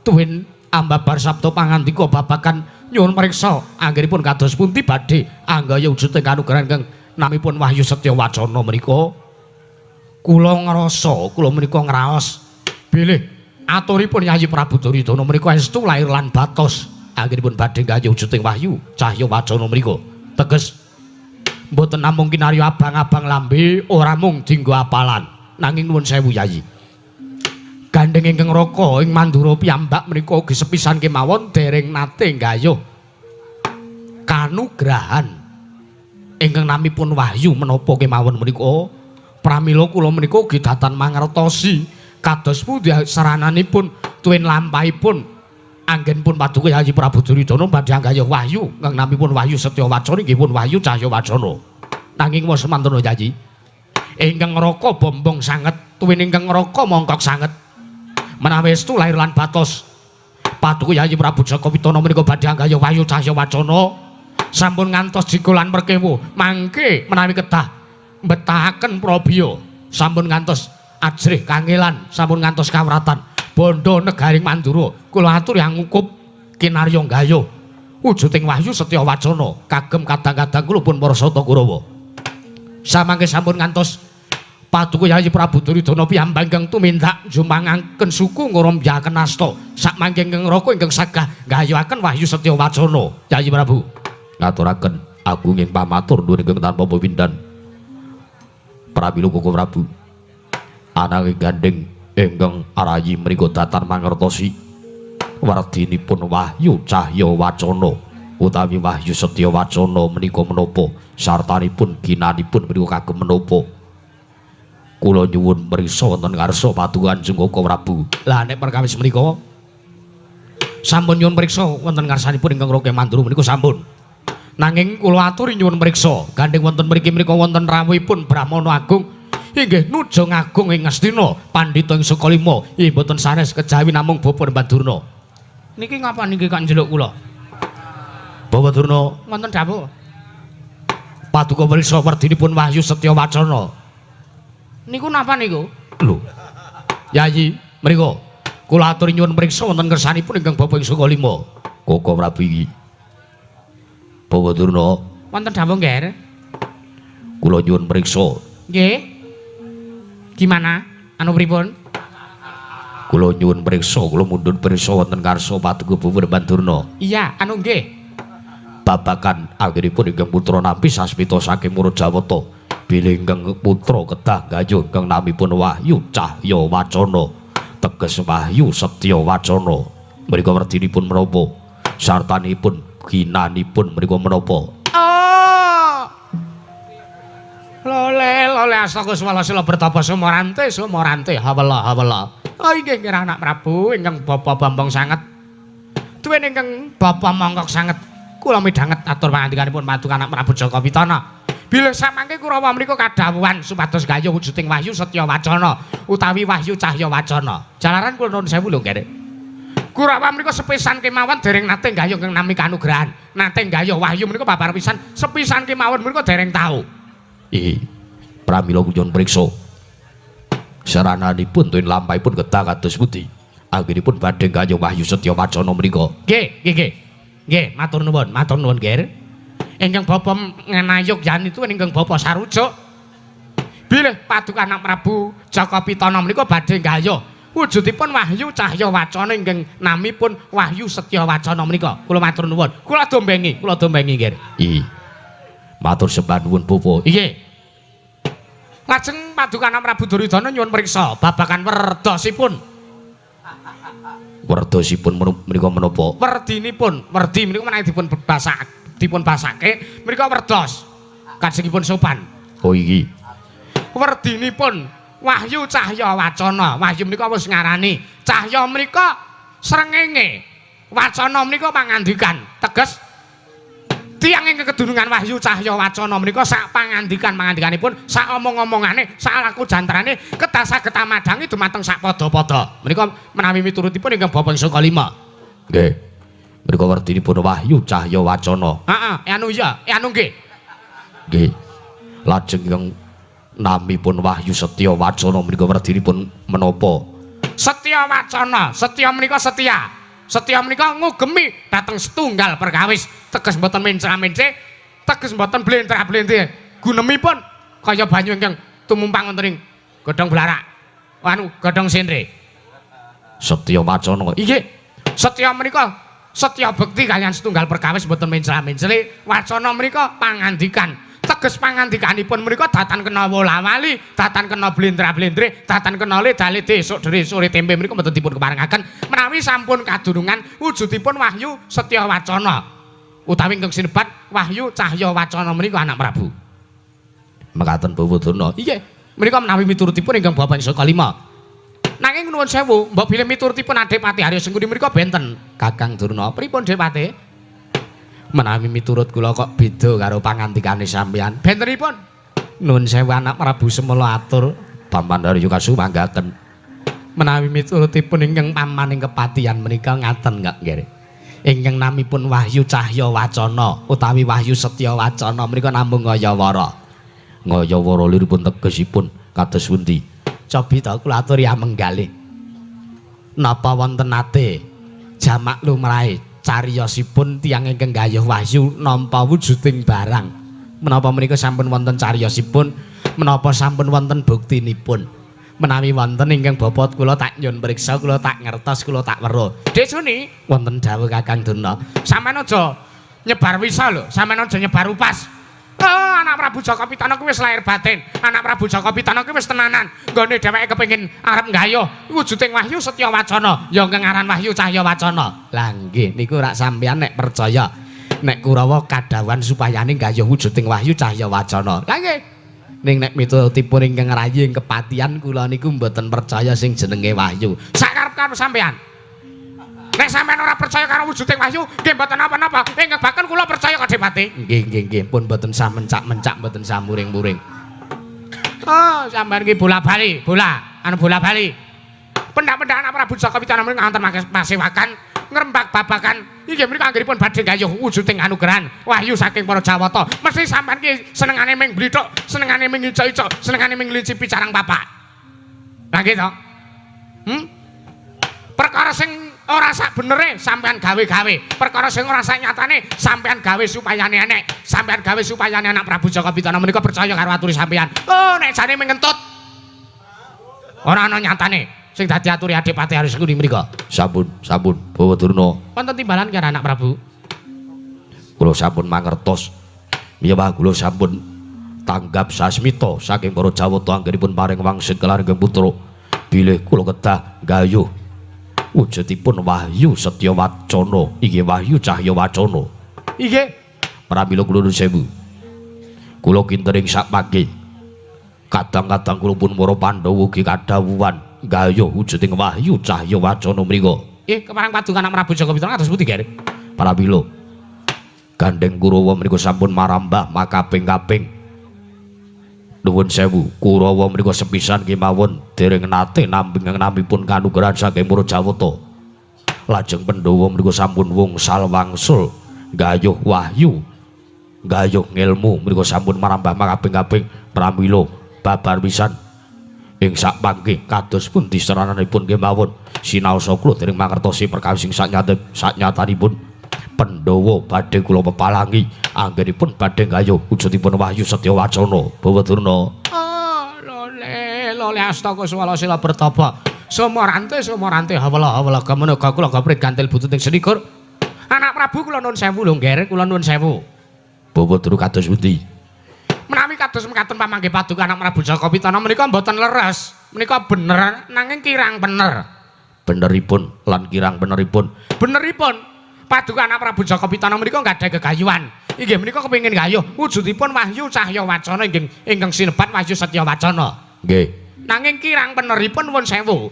tuwin ambabar sabda pangandika babagan nyuwun mriksa anggenipun kados pundi badhe anggaya wujuding kanugrahan ingkang namipun Wahyu Setya Wacana menika. Kula ngrasa kula menika ngraos bilih aturipun Yayi Prabu Duryudana menika estu lair lan batos anggenipun badhe nggayuh wujuding wahyu cahya wacana menika. Teges mboten namung kinarya abang-abang lambe ora mung dinggo apalan. Nanging nuwun sewu Yayi. Gandheng ingkang raka ing Mandura piyambak menika ugi sepisan kemawon dereng nate nggayuh kanugrahan ingkang namipun wahyu menapa kemawon menika. Pramila kula menika ugi datan mangertosi kados pundi sarananipun tuwin lampahipun anggenipun paduka Yayi Prabu Duryudana badhe nggayuh wahyu ingkang namipun wahyu Setya Wacana inggih pun wahyu Cahya Wacana. Nanging wos mantuna Yayi, ingkang raka bombong sanget tuwin ingkang raka mongkok sanget. Menawi estu lair lan batos paduka Yayi Prabu Jaka Pitana menika badhe nggayuh wahyu Cahya Wacana sampun ngantos jiga lan merkewa mangke menawi kedah mbetahaken prabiya sampun ngantos ajrih kangelan sampun ngantos kawratan bondo negaring Mandura kula aturi angukup kinarya nggayuh wujuding wahyu Setya Wacana kagem kadang-kadang kula pun para sata Kurawa. Samangke sampun ngantos paduka Yayi Prabu Duryudana piyambak ingkang tumindak jumangaken suku ngoromyaken asta sakmangke ingkang raka ingkang sagah nggayuhaken wahyu Setya Wacana. Yayi Prabu ngaturaken agunging pamatur nuwun ingkang tanpa pepindhan. Pramila Koko Prabu ananging gandheng ingkang arayi menika datan mangertosi wardinipun wahyu cahya wacana utawi wahyu Setya Wacana menika menapa sartanipun ginanipun menika kagem menapa. Kula nyuwun mriksa wonten ngarsa paduka Kanjeng Koko Prabu. Lah nek perkawis menika sampun nyuwun mriksa wonten ngarsanipun ingkang Raka Mandura menika sampun. Nanging kula aturi nyuwun mriksa gandheng wonten mriki menika wonten rawuhipun Brahmana Agung inggih Nujung Agung ing Ngastina pandhita ing Sukalima inggih mboten sanes kejawi namung Bapak Durna. Niki ngapa niki kok njeluk kula? Bapak Durna wonten dawuh. Paduka mriksa werdinipun wahyu Setya Wacana. Niku napa niku? Lho. Yayi mriko kula aturi nyuwun mriksa wonten kersanipun ingkang Bapak ing Sukalima. Koko Prabu iki. Bapak Durna wonten dawuh nggih. Kula nyuwun mriksa. Nggih. Gimana? Anu pripun? Kula nyuwun mriksa, kula mundhut pirsa wonten ngarsa paduka Bapak Durna. Iya, anu nggih. Babagan anggenipun ingkang putra nampi sasmita saking Murjawata. Bilih ingkang putra kedah nggayuh ingkang namipun Wahyu Cahya Wacana. Teges Wahyu Setya Wacana. Mriku werdinipun menapa? Sartanipun ginanipun mriku menapa? Oh. Lole lole astaga swala bertapa sumorante sumorante hawala hawala. Oh inggih nggih anak Prabu ingkang bapa Bambang sanget. Tuwin ingkang bapa mongkok sanget. Kula midhanget atur pangandikanipun paduka anak Prabu Jaka Pitana. Bilih samangke Kurawa menika kadhawuhan supados gayuh wujuding wahyu Setya Wacana utawi wahyu Cahya Wacana. Jalaran kula nuwun sewu lho nggih. Kurawa menika sepisan kemawon dereng nate nggayuh ingkang nami kanugrahan. Nate nggayuh wahyu menika babar pisan sepisan kemawon menika dereng tau. Ih, pramila nyuwun priksa. Sarananipun tuwin lampahipun kedah kados pundi? Anggenipun badhe nggayuh wahyu Setya Wacana menika. Nggih, nggih, nggih. Nggih, matur nuwun, Ger. Ingkang bapa ngenayuk yanitu ingkang bapa sarujuk. Bilih paduka anak Prabu Jaka Pitana menika badhe nggayuh wujudipun wahyu Cahya Wacana ingkang namipun Wahyu Setya Wacana menika. Kula matur nuwun. Kula dombengi, Ger. Ih. Matur sembah nuwun bapa. Nggih. Lajeng paduka anak Prabu Duryudana nyuwun priksa babagan werdosipun. Werdosipun menika menapa? Werdinipun, werdi menika menawi dipun basake menika werdos. Kajengipun sopan. Oh iki. Werdinipun Wahyu Cahya Wacana. Wahyu menika wis ngarani. Cahya menika srengenge. Wacana menika pangandikan. Teges tiyang ingkang kedunungan Wahyu Cahya Wacana menika sak pangandikan-pangandikanipun, sak omong-omongane, sak laku jantrane kedah saged amadhangi dumateng sak padha-padha. Menika menawi miturutipun ingkang bapa ing Sukalima. Nggih. Menika werdinipun Wahyu Cahya Wacana. Heeh, anu iya, anu nggih. Nggih. Lajeng ingkang namipun Wahyu Setya Wacana menika werdinipun menapa? Setya Wacana, setya menika setia. Setya menika ngugemi dhateng setunggal perkawis, teges mboten mencra-mence, teges mboten blentra-blente. Gunemipun kaya banyu ingkang tumumpang wonten ing Godhong blarak. Anu godhong sendre. Setya wacana. Inggih. Setya menika setya bekti kaliyan setunggal perkawis mboten mencla-mencli. Wacana menika pangandikan. Teges pangandikanipun menika datan kena wola-wali, datan kena blendra-blendre, datan kena leda-lede esuk dere sore tempe menika mboten dipun keparengaken menawi sampun kadurungan wujudipun wahyu setya wacana. Utawi ingkang sinebat wahyu cahya wacana menika anak Prabu. Mekaten Bawa Durna. Inggih, menika menawi miturutipun ingkang Bapak Saka 5. Nanging nuwun sewu, mbok bilih miturutipun Adipati Arya Sengkuni menika benten. Kakang Durna, pripun Dipati? Menawi miturut kula kok beda karo pangandikane sampeyan. Bentenipun? Nuwun sewu anak Prabu semela atur. Paman Arya kasuwanggaken. Menawi miturutipun ingkang pamaning kepatihan menika ngaten kok nggih. Ingkang namipun wahyu cahya wacana utawi wahyu setya wacana menika namung ngayawara. Ngayawara liripun tegesipun kados pundi? Cobi ta kula aturi amenggalih. Napa wonten nate jamak lumrahe cariyosipun tiyang ingkang gayuh wahyu nampa wujuding barang. Menapa menika sampun wonten cariyosipun, menapa sampun wonten buktinipun? Menawi wonten ingkang bapa kula tak nyun priksa, kula tak ngertos, kula tak weruh. Dik Suni, wonten dawuh Kakang Durna. Sampeyan aja nyebar wisa lho, sampeyan aja nyebar upas. Oh, anak Prabu Jaka Pitana kuwi wis lahir batin. Anak Prabu Jaka Pitana kuwi wis tenanan. Nggone dheweke kepengin arep nggayuh wujuding wahyu setya wacana, ya ngaran wahyu cahya wacana. Lah nggih niku rak sampeyan nek percaya nek Kurawa kadhawuhan supayane nggayuh wujuding wahyu cahya wacana. Lah nggih. Ning nek miturutipun ingkang rayi ing kepatihan kula niku mboten percaya sing jenenge wahyu. Sakarep-karep sampeyan. Nek sampeyan ora percaya karo wujuding wahyu, nggih mboten napa-napa. Ingkang bahkan kula percaya kok Dipati. Nggih, nggih, nggih, pun mboten sah mencak-mencak, mboten sah muring-muring. Oh, sampeyan iki bola-bali, bola, anu bola-bali. Pendak-pendak anak Prabu Jaka Pitana menika wonten pasewakan ngrembak babakan inggih menika anggenipun badhe gayuh wujuding anugrahan wahyu saking para Jawata. Mesti sampeyan iki senengane ming blithuk, senengane ming icok-icok, senengane ming nglincipi carang papak. Lah nggih to? Perkara sing ora sak benere sampeyan gawe-gawe, perkara sing ora sak nyatane sampeyan gawe supayane enek, sampeyan gawe supayane anak Prabu Jaka Pitana menika percaya karo aturi sampeyan. Oh, nek jane ming ngentut. Ora ana nyatane sing dadi aturi Adipati Arya Sengkuni menika. Sampun, sampun Bawa Durna. Wonten timbalan karo anak Prabu. Kula sampun mangertos. Miyawah kula sampun tanggap sasmita saking para Jawata anggenipun paring wangsit kelaring putra. Bilih kula kedah gayuh wujudipun wahyu setya wacana, inggih wahyu cahya wacana. Inggih. Pramila kula nuwun sewu. Kula kinten ing sakmangke. Kadang-kadang kula pun para Pandhawa ugi kadhawuhan gayuh wujuding wahyu cahya wacana mriku. Keparang paduka anak Prabu Jaka Pitana kados pundi, Ger? Pramila gandeng Kurawa mriku sampun marambah makaping-kaping. Nuwun sewu, Kurawa mriku sepisan kemawon dereng nate nampi nampipun kanugrahan saking para Jawata. Lajeng Pandhawa mriku sampun wungsal wangsul gayuh wahyu, gayuh ngelmu mriku sampun marambah makaping-kaping. Pramila babar pisan ing sakmangke kados pundi serananipun kemawon sinaosa kula dereng mangertosi perkawis sing saknyatanipun Pandhawa badhe kula pepalangi anggenipun badhe gayuh wujudipun wahyu setya wacana. Bawa Durna. Oh, lole lole astaka swala sila bertapa. Sumorante sumorante hawala hawala gamana kula gaprit gantil bututing selikur. Anak Prabu kula nuwun sewu lho, Ngger, kula nuwun sewu. Bawa Durna kados pundi? Menawi kados mekaten pamanggih paduka anak Prabu Jaka Pitana menika mboten leres, menika bener nanging kirang bener. Beneripun lan kirang beneripun. Beneripun paduka anak Prabu Jaka Pitana menika gadhah gegayuhan. Inggih menika kepengin gayuh wujudipun wahyu cahya wacana inggih ingkang sinebat wahyu setya wacana. Nggih. Nanging kirang beneripun nuwun sewu.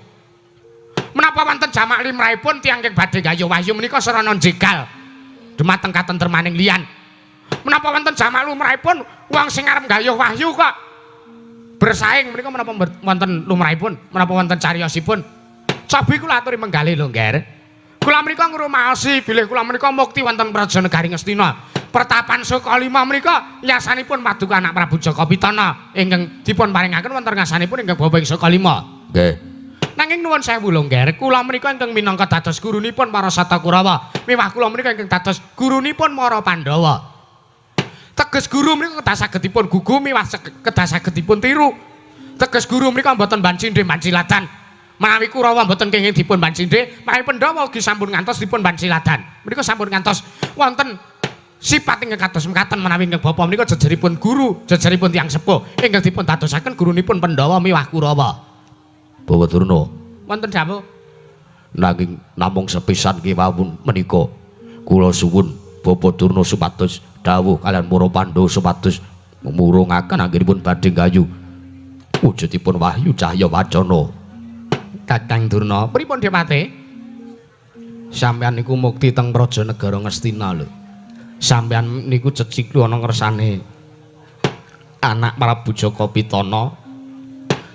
Menapa wonten jamak limrahipun tiyang ingkang badhe gayuh wahyu menika sarana jegal dumateng katentremaning liyan. Menapa wonten jamak lumrahipun wong sing arep gayuh wahyu kok bersaing menika menapa wonten lumrahipun, menapa wonten cariyosipun? Cobi kula aturi menggalih lho, Ngger. Kula menika ngrumaosi bilih kula menika mukti wonten Praja Negari Ngastina. Pertapan Sukalima menika yasanipun paduka anak Prabu Jaka Pitana ingkang dipun paringaken wonten ngasanipun ingkang bapa ing Sukalima. Nggih. Nanging nuwun sewu lho, Ngger, kula menika ingkang minangka dados gurunipun para Sata Kurawa. Miwah kula menika ingkang dados gurunipun para Pandhawa. Teges guru menika kedah sagedipun gugu miwah kedah sagedipun tiru. Teges guru menika mboten bancindhe banciladan. Menawi Kurawa mboten kenging dipun bancindhe, menawi Pandhawa ugi sampun ngantos dipun banciladan. Menika sampun ngantos wonten sifat ingkang kados mekaten menawi ingkang bapa menika jejeripun guru, jejeripun tiyang sepuh ingkang dipun dadosaken gurunipun Pandhawa miwah Kurawa. Bawa Durna, Wonten dawuh. Nanging namung sepisan kemawon menika kula suwun Bapak Durna supados dawuh kalian para Pandhawa supados murungaken anggenipun badhe gayuh wujudipun wahyu cahya wacana. Kakang Durna, pripun Depate? Sampeyan niku mukti teng Praja Negara Ngastina lho. Sampeyan niku ceciklu ana ngersane anak Prabu Jaka Pitana.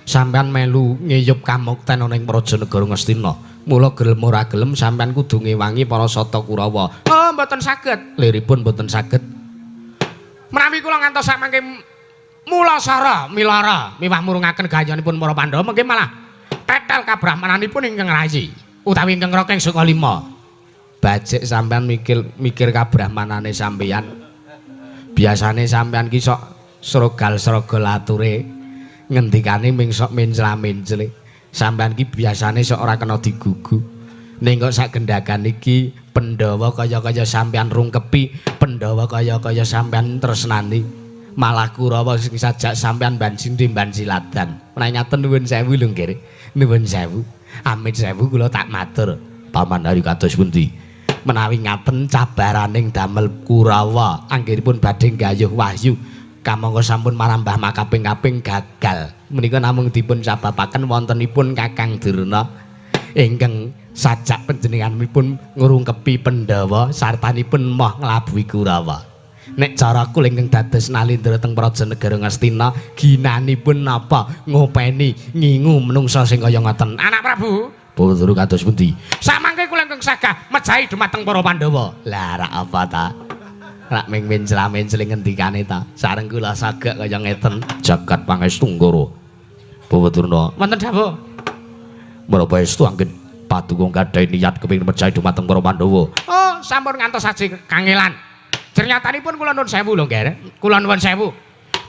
Sampeyan melu ngeyup kamukten ana ing Praja Negara Ngastina. Mula gelem ora gelem sampeyan kudu ngewangi para Sata Kurawa. Oh, mboten saged. Liripun mboten saged. Menawi kula ngantos samangke mulasara milara miwah murungaken gayanipun para Pandhawa mengke malah tetel kabrahmananipun ingkang rayi utawi ingkang rokeng suka lima. Bajik sampean mikir kabrahmanane sampeyan. Biasane sampean ki sok srogal-srogol ature ngendikane ming sok mencla-mencle. Sampean ki biasane sok ora kena digugu. Ning kok sak gendhagan iki Pandhawa kaya-kaya sampean rungkepi, Pandhawa kaya-kaya sampean tresnani. Malah Kurawa sing sajak sampean bancindhe banciladan. Menawi ngaten nuwun sewu lho nggih. Nuwun sewu. Amit sewu kula tak matur. Paman Hari kados pundi? Menawi ngaten cabaraning damel Kurawa anggenipun badhe nggayuh wahyu kamangka sampun marambah makaping-kaping gagal. Menika namung dipun sababaken wontenipun Kakang Durna ingkang sajak panjenenganipun ngrungkepi Pandhawa sartanipun moh nglabuhi Kurawa. Nek cara kula ingkang dados nalindra teng Praja Negara Ngastina ginanipun napa ngopeni ngingu menungsa sing kaya ngoten. Anak Prabu, Bawa kados pundi? Samangke kula ingkang sagah mejahi dumateng para Pandhawa. Lah rak apa ta? Rak ming mencla-mencle ngendikane ta. Sareng kula sagek kaya ngeten. Jagat pangestu Nggara. Bawa Durna, Wonten dawuh. Menapa estu anggen paduka gadhahi niat kepengin mejahi dumateng para Pandhawa? Oh, sampun ngantos aji kangelan. Jernyatanipun kula nuwun sewu lho, Nggih. Kula nuwun sewu.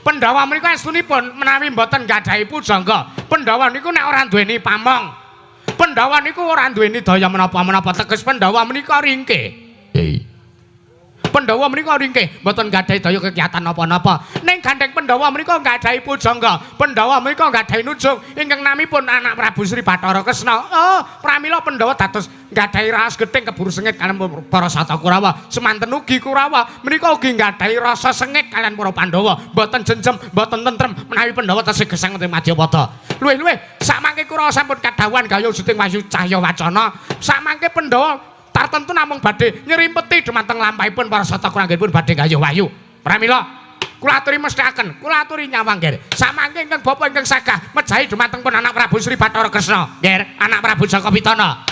Pandhawa menika estunipun menawi mboten gadhahi pujangga. Pandhawa niku nek ora duweni pamong. Pandhawa niku ora duweni daya menapa-menapa, teges Pandhawa menika ringkih. Hei. Pandhawa menika ringkih, mboten gadhahi daya kegiatan napa-napa. Ning gandheng Pandhawa menika gadhahi pujangga. Pandhawa menika gadhahi nujung ingkang namipun anak Prabu Sri Bathara Kresna. Oh, pramila Pandhawa dados gadhahi raos gething keburu sengit kalian para Sata Kurawa. Semanten ugi Kurawa menika ugi gadhahi rasa sengit kalian para Pandhawa. Mboten jenjem, mboten tentrem menawi Pandhawa tesih gesang wonten Madyapada. Luwih-luwih samangke Kurawa sampun kadhawuhan gayuh wujuting wahyu cahya wacana. Samangke Pandhawa tartentu namung badhe nyerimpeti dumateng lampahipun para Sata Kurawa badhe gayuh wahyu. Pramila kula aturi mesthekaken, kula aturi nyawang nggih. Samangke ingkang bapa ingkang sagah mejahi dumateng pun anak Prabu Sri Bathara Kresna, nggih, anak Prabu Jaka Pitana.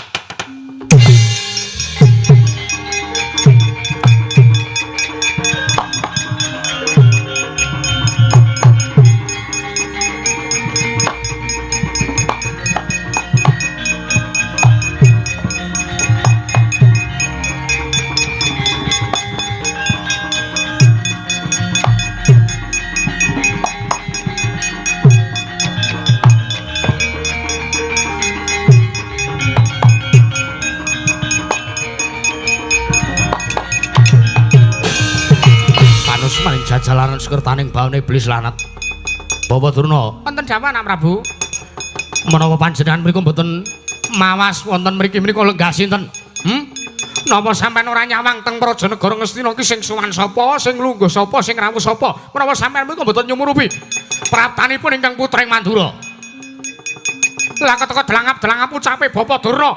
Jalaran sekertaning baune iblis lanat. Bapak Durna, wonten dawuh Anak Prabu. Menapa panjenengan mriku mboten mawas wonten mriki menika lenggah sinten? Napa sampean ora nyawang teng Praja Negara Ngastina iki sing sowan sapa, sing lungguh sapa, sing rawuh sapa? Menapa sampean mriku mboten nyumurupi praptanipun ingkang putring Mandura? Lah keteka delangap-delangap ucape Bapak Durna.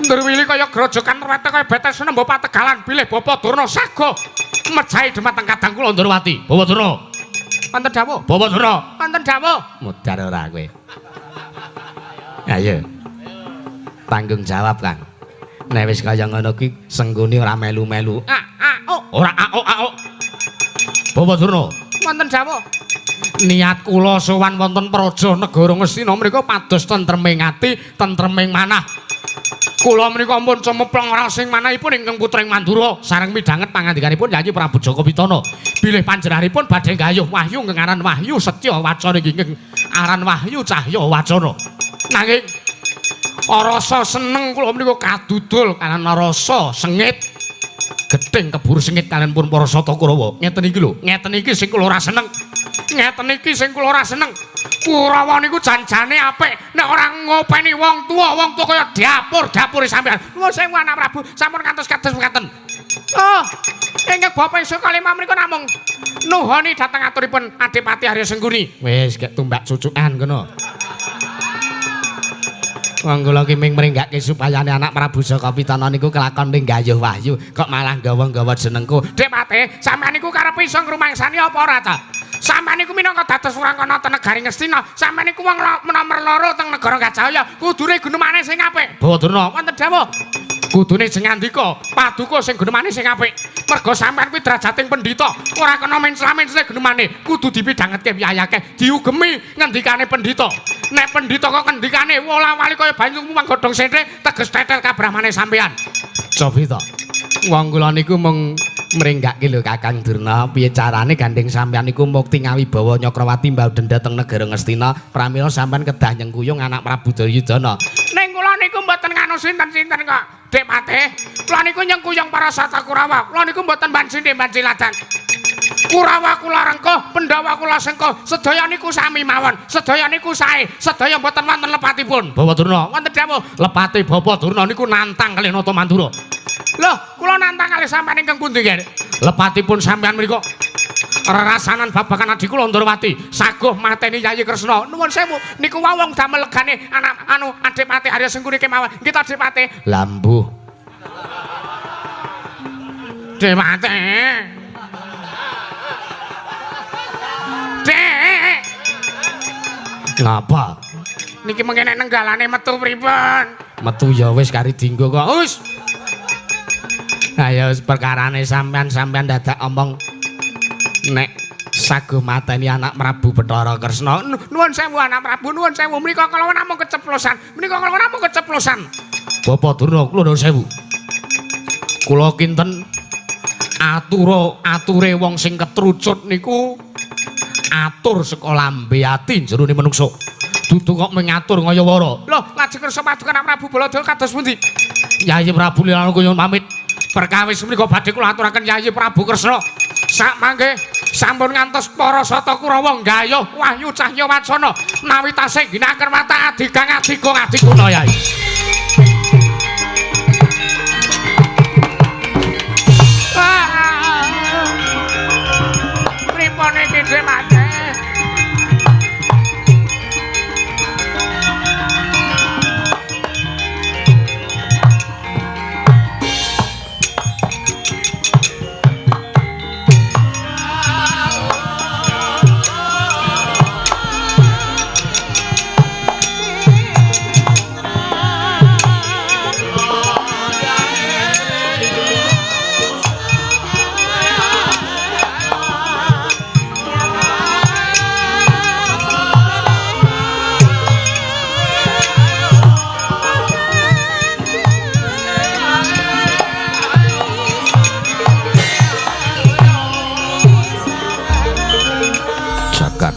Ndherwili kaya grojokan rewete kaya betes nembo pategalan bilih Bapak Durna sago mejahi dumateng kadang kula Ndorowati. Bapak Durna. Wonten dawuh. Bapak Durna. Wonten dawuh. Mudhar ora kowe. Ayo. Tanggung jawab, Kang. Nek wis kaya ngono kuwi senggone ora melu-melu. A a o. Ora a o a o. Bapak Durna. Wonten dawuh. Niat kula sowan wonten Praja Negara Ngastina menika pados tentreming ati, tentreming manah. Kula menika ampun cemeplong rasing manahipun ingkang putring Mandura sareng midhanget pangandikanipun Yayi Prabu Jaka Pitana. Bilih panjenenganipun badhe gayuh wahyu ingkang aran Wahyu Setya Wacana ingkang Aran wahyu cahya wacana. Nanging rasa seneng kula menika kadudul kaliyan rasa sengit. Gething keburu sengit kaliyan pun para Sata Kurawa. Ngeten iki lho, ngeten iki sing kula ora seneng. Ngeten iki sing kula ora seneng. Kurawa niku janjane apik nek ora ngopeni wong tuwa kaya dapur-dapure sampean. Nuwun sewu anak Prabu, sampun kantos kados mekaten. Oh, ingkang bapa ingsun kalima menika namung nuhoni dhateng aturipun Adipati Arya Sengkuni. Wis gek tumbak cucukan kono. Wong kula ki ming mringgake supayane anak Prabu Jaka Pitana niku kelakon ning gayuh wahyu kok malah gawa-gawa jenengku. Dik Pate, sampean niku karepe iso ngrumangsani apa ora ta? Sampeyan niku minangka dados wurangkana teng negari Ngastina, sampeyan niku wong nomer loro teng negara Gajahaya, kudune gunemane sing apik. Bawa Durna, wonten dawuh. Kudune sing ngandika, paduka sing gunemane sing apik. Merga sampeyan kuwi derajating pendhita, ora kena mencla-mencle gunemane, kudu dipidhangetke wiyayake, diugemi ngendikane pendhita. Nek pendhita kok ngendikane wola-wali kaya banyu muang godhong senthe, teges tetel kabrahmane sampeyan. Cobi to. Wong kula niku mung mringgake lho Kakang Durna, piye carane gandeng sampeyan niku mukti ngawibawa Nyakrawati mbau denda teng negara Ngastina, pramila sampeyan kedah nyengkuyung anak Prabu Duryudana. Ning kula niku mboten nganu sinten-sinten kok, Dik Patih. Kula niku nyengkuyung para Sata Kurawa. Kula niku mboten banci-banci ladan. Kurawa kula rengkuh, Pandhawa kula sengkuh, sedaya niku sami mawon, sedaya niku sae, sedaya mboten wonten lepatipun. Bawa Durna, wonten dawuh, lepate Bapak Durna niku nantang kalih Nata Mandura. Loh, kula nantang kalih sampeyan ingkang pundi, Nggih? Lepatipun sampeyan menika rerasanan babagan adi kula Ndrawati, saguh mateni Yayi Kresna. Nuwun sewu, niku wau wong damel legane anak anu Adipati Arya Sengkuni kemawon. Nggih ta, Adipati? Lambuh. Adipati. Dek. Ngapa? Niki mengke nek nenggalane metu pripun? Metu ya wis kari dinggo kok. Wis. Ayo perkarane sampean-sampean dadak omong nek saguh mateni anak Prabu Bathara Kresna. Nuwun sewu anak Prabu, nuwun sewu. Menika kala namung keceplosan. Menika kala namung keceplosan. Bapak Durna kula nuwun sewu. Kula kinten atura ature wong sing ketrucut niku atur saka lambe ati jerone manungsa. Dudu kok mengatur ngayawara. Lho, lajeng kersa paduka anak Prabu Baladewa kados pundi? Yayi Prabu Lilana kula pamit. Perkawis menika badhe kula aturaken Yayi Prabu Kresna. Sak mangke sampun ngantos para Sata Kurawa nggayuh wahyu cahya wacana nawi tasih ginakaken watak adigang adigung adiguna Yayi. Pripun iki Dik Mate?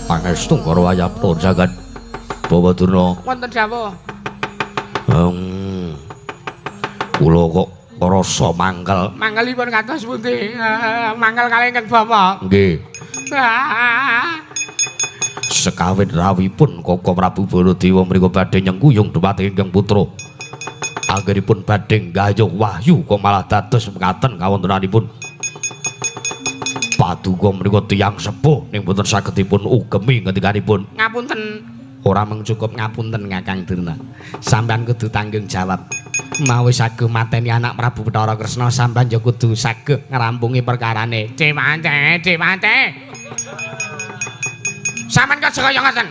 Pangestu karo wayapta jagat Bawa Durna. Wonten dawuh. Kula kok rasa mangkel. Mangkelipun kados pundi? Mangkel kalih ingkang bapa. Nggih. Sekawit rawuhipun Koko Prabu Baladewa mriku badhe nyengkuyung dumateng ingkang putra. Anggenipun badhe nggayuh wahyu kok malah dados mekaten kawontenanipun. Paduka menika tiyang sepuh ning boten saged dipun ugemi ngendikanipun. Ngapunten. Ora mung cukup ngapunten Kakang Durna. Sampeyan kudu tanggung jawab. Mawi saguh mateni anak Prabu Bathara Kresna, sampeyan ya kudu saguh ngrampungi perkarane. Cewante, cewante. Sampeyan kok kaya ngoten.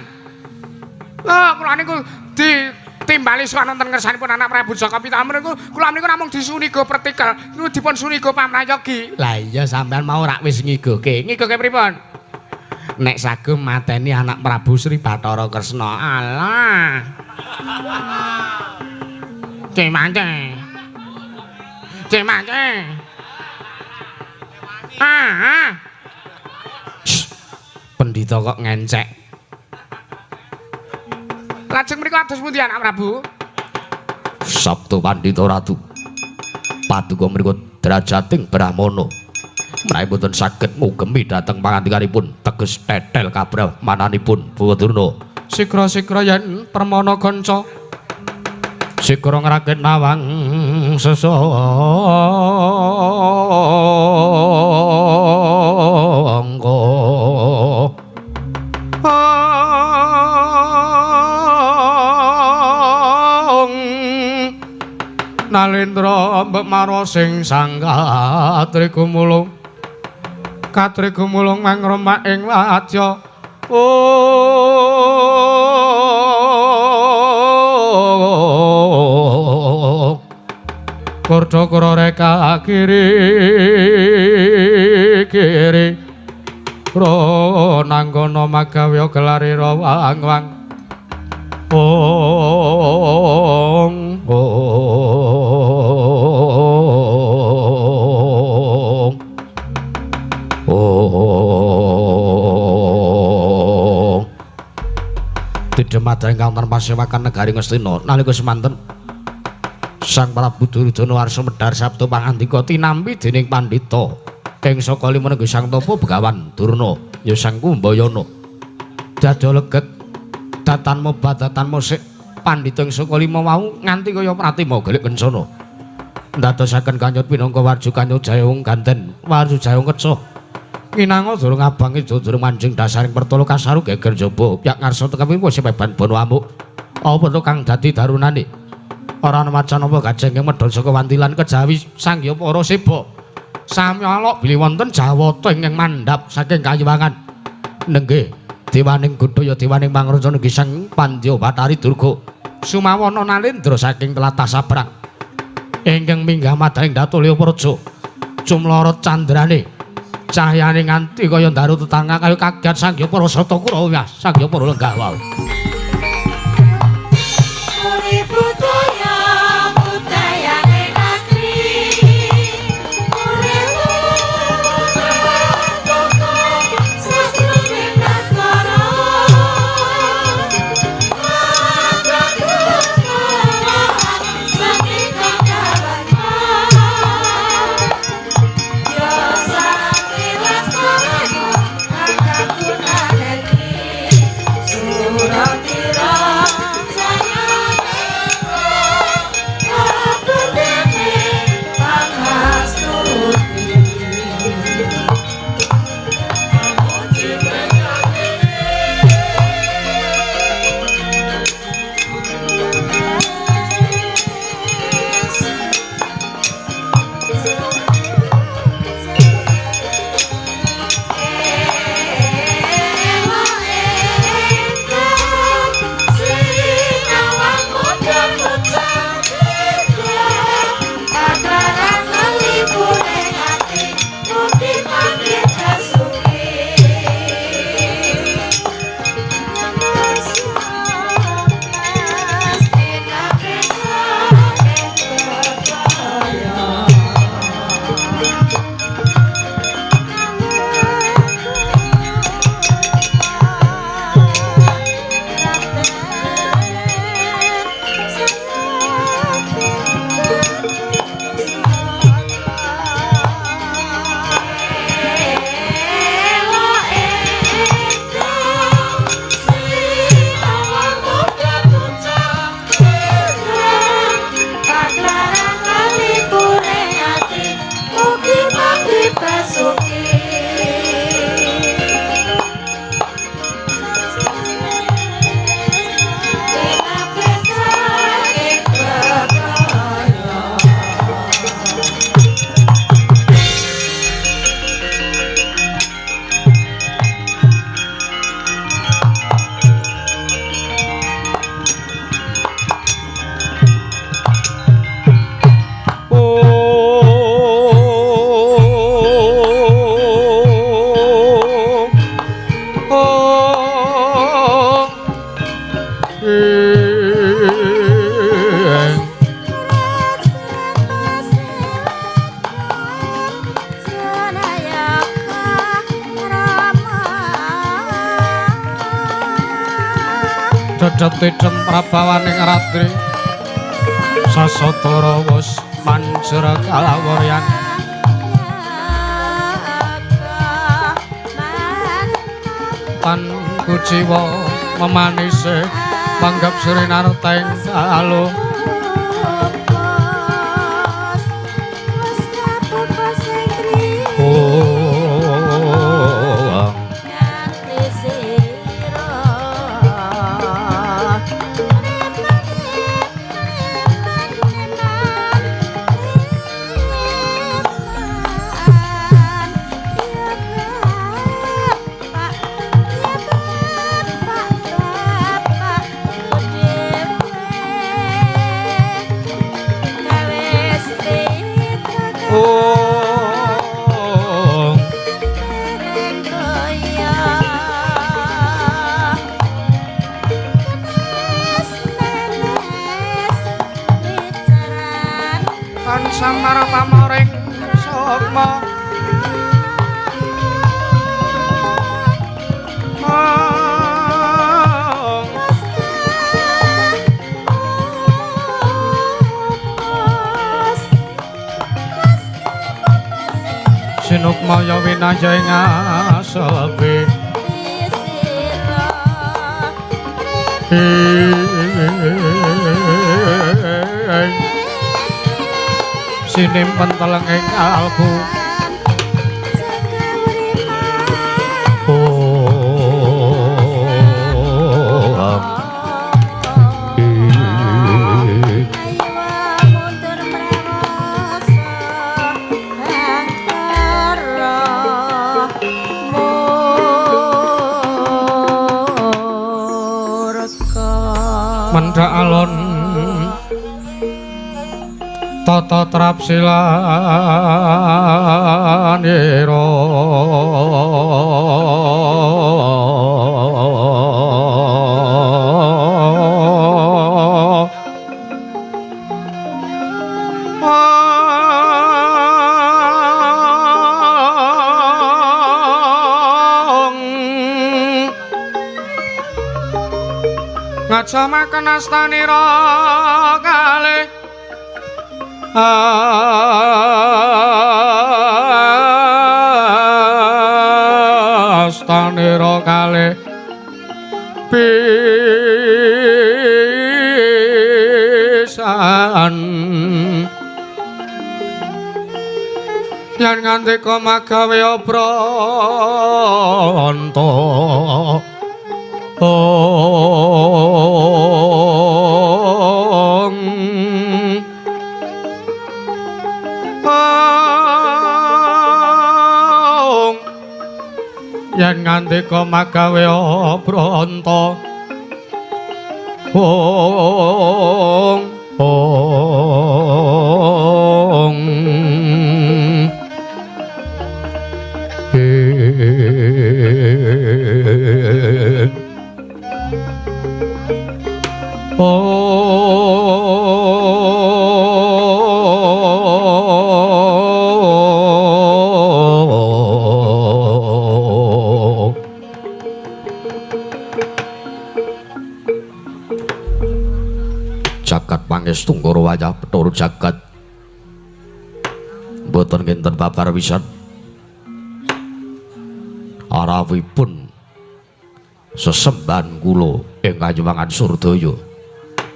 Lho, kula niku ditimbali sowan wonten ngersanipun anak Prabu Jaka Pitama niku kula niku namung disuniga pertikel, niku dipun suniga pamrayogi. Lah iya sampean mau rak wis ngigoke. Ngigoke pripun? Nek saguh mateni anak Prabu Sri Bathara Kresna. Alah. Cemante. Cemante. Ah. Pendhita kok ngencek. Lajeng mriku ados pundi anak Prabu? Sabtu Pandhita Ratu. Paduka mriku derajating Brahmana. Menawi boten saged ngugemi dhateng pangandikanipun teges tetel kabrahmananipun Bawadurna. Sikra-sikra yen permana kanca. Sikra ngrakit nawang sesangka. Nalendra mbek marwa sing sang katrigumulung. Katrigumulung mangromak ing wadya. Oh. Kordha kura reka kiri kiri. Ro nanggono magawe gelare wang-wang. Ong ong ong. Tidhemadha ingkang wonten pasewakan negari Ngastina nalika semanten Sang Prabu Duryudana warsa medhar sabda pangandika tinampi dening pandhita ing saka lima nenggo Sang Tapa Begawan Durna ya Sang Kumbayana. Dada leget datanmu badatanmu sik pandhita ing saka lima wau nganti kaya pratima gelik kencana. Ndadosaken kanyut pinangka warju kanyut jayung ganten warju jayung keca. Nginanga durung abang ida durung manjing dasaring pertala kasaru geger jaba pyak ngarsa tekapi sepeban bono amuk. Apa to kang dadi darunane? Ora ana macan apa gajeng medhon saka wantilan kejawi sangya para seba. Sami alok bilih wonten jawata ingkang mandhap saking kayiwangan. Nenggih dewaning Godhaya dewaning Mangrasa nggih Sang Pandya Bathari Durga. Sumawana Nalendra saking tlatah Sabrang. Ingkang minggah madhaning Datulya Praja. Cumlorot candrane. Cahyane nganti kaya ndaru tetangga kaya kaget sangya para Satakura sangya para lenggah wau. Surah. Medhot idem prabawaning ratri sasatara wus manjur kalawaryan tan kuciwa memanise manggap srinarteng dalu. Sinukmaya winaya ing asepi sinimpen teleng ing kalbu. Mendhak alon tata trapsilanira ngajamaken astanira kalih astanira kalih pisan yen ngandika magawe obranta. Yen ngandika magawe obranta ong ong Jagat pangestu ngoro wayah Bathara jagat mboten kinten babar wisan arawipun sesembahan kula ing kayuwangan Surdaya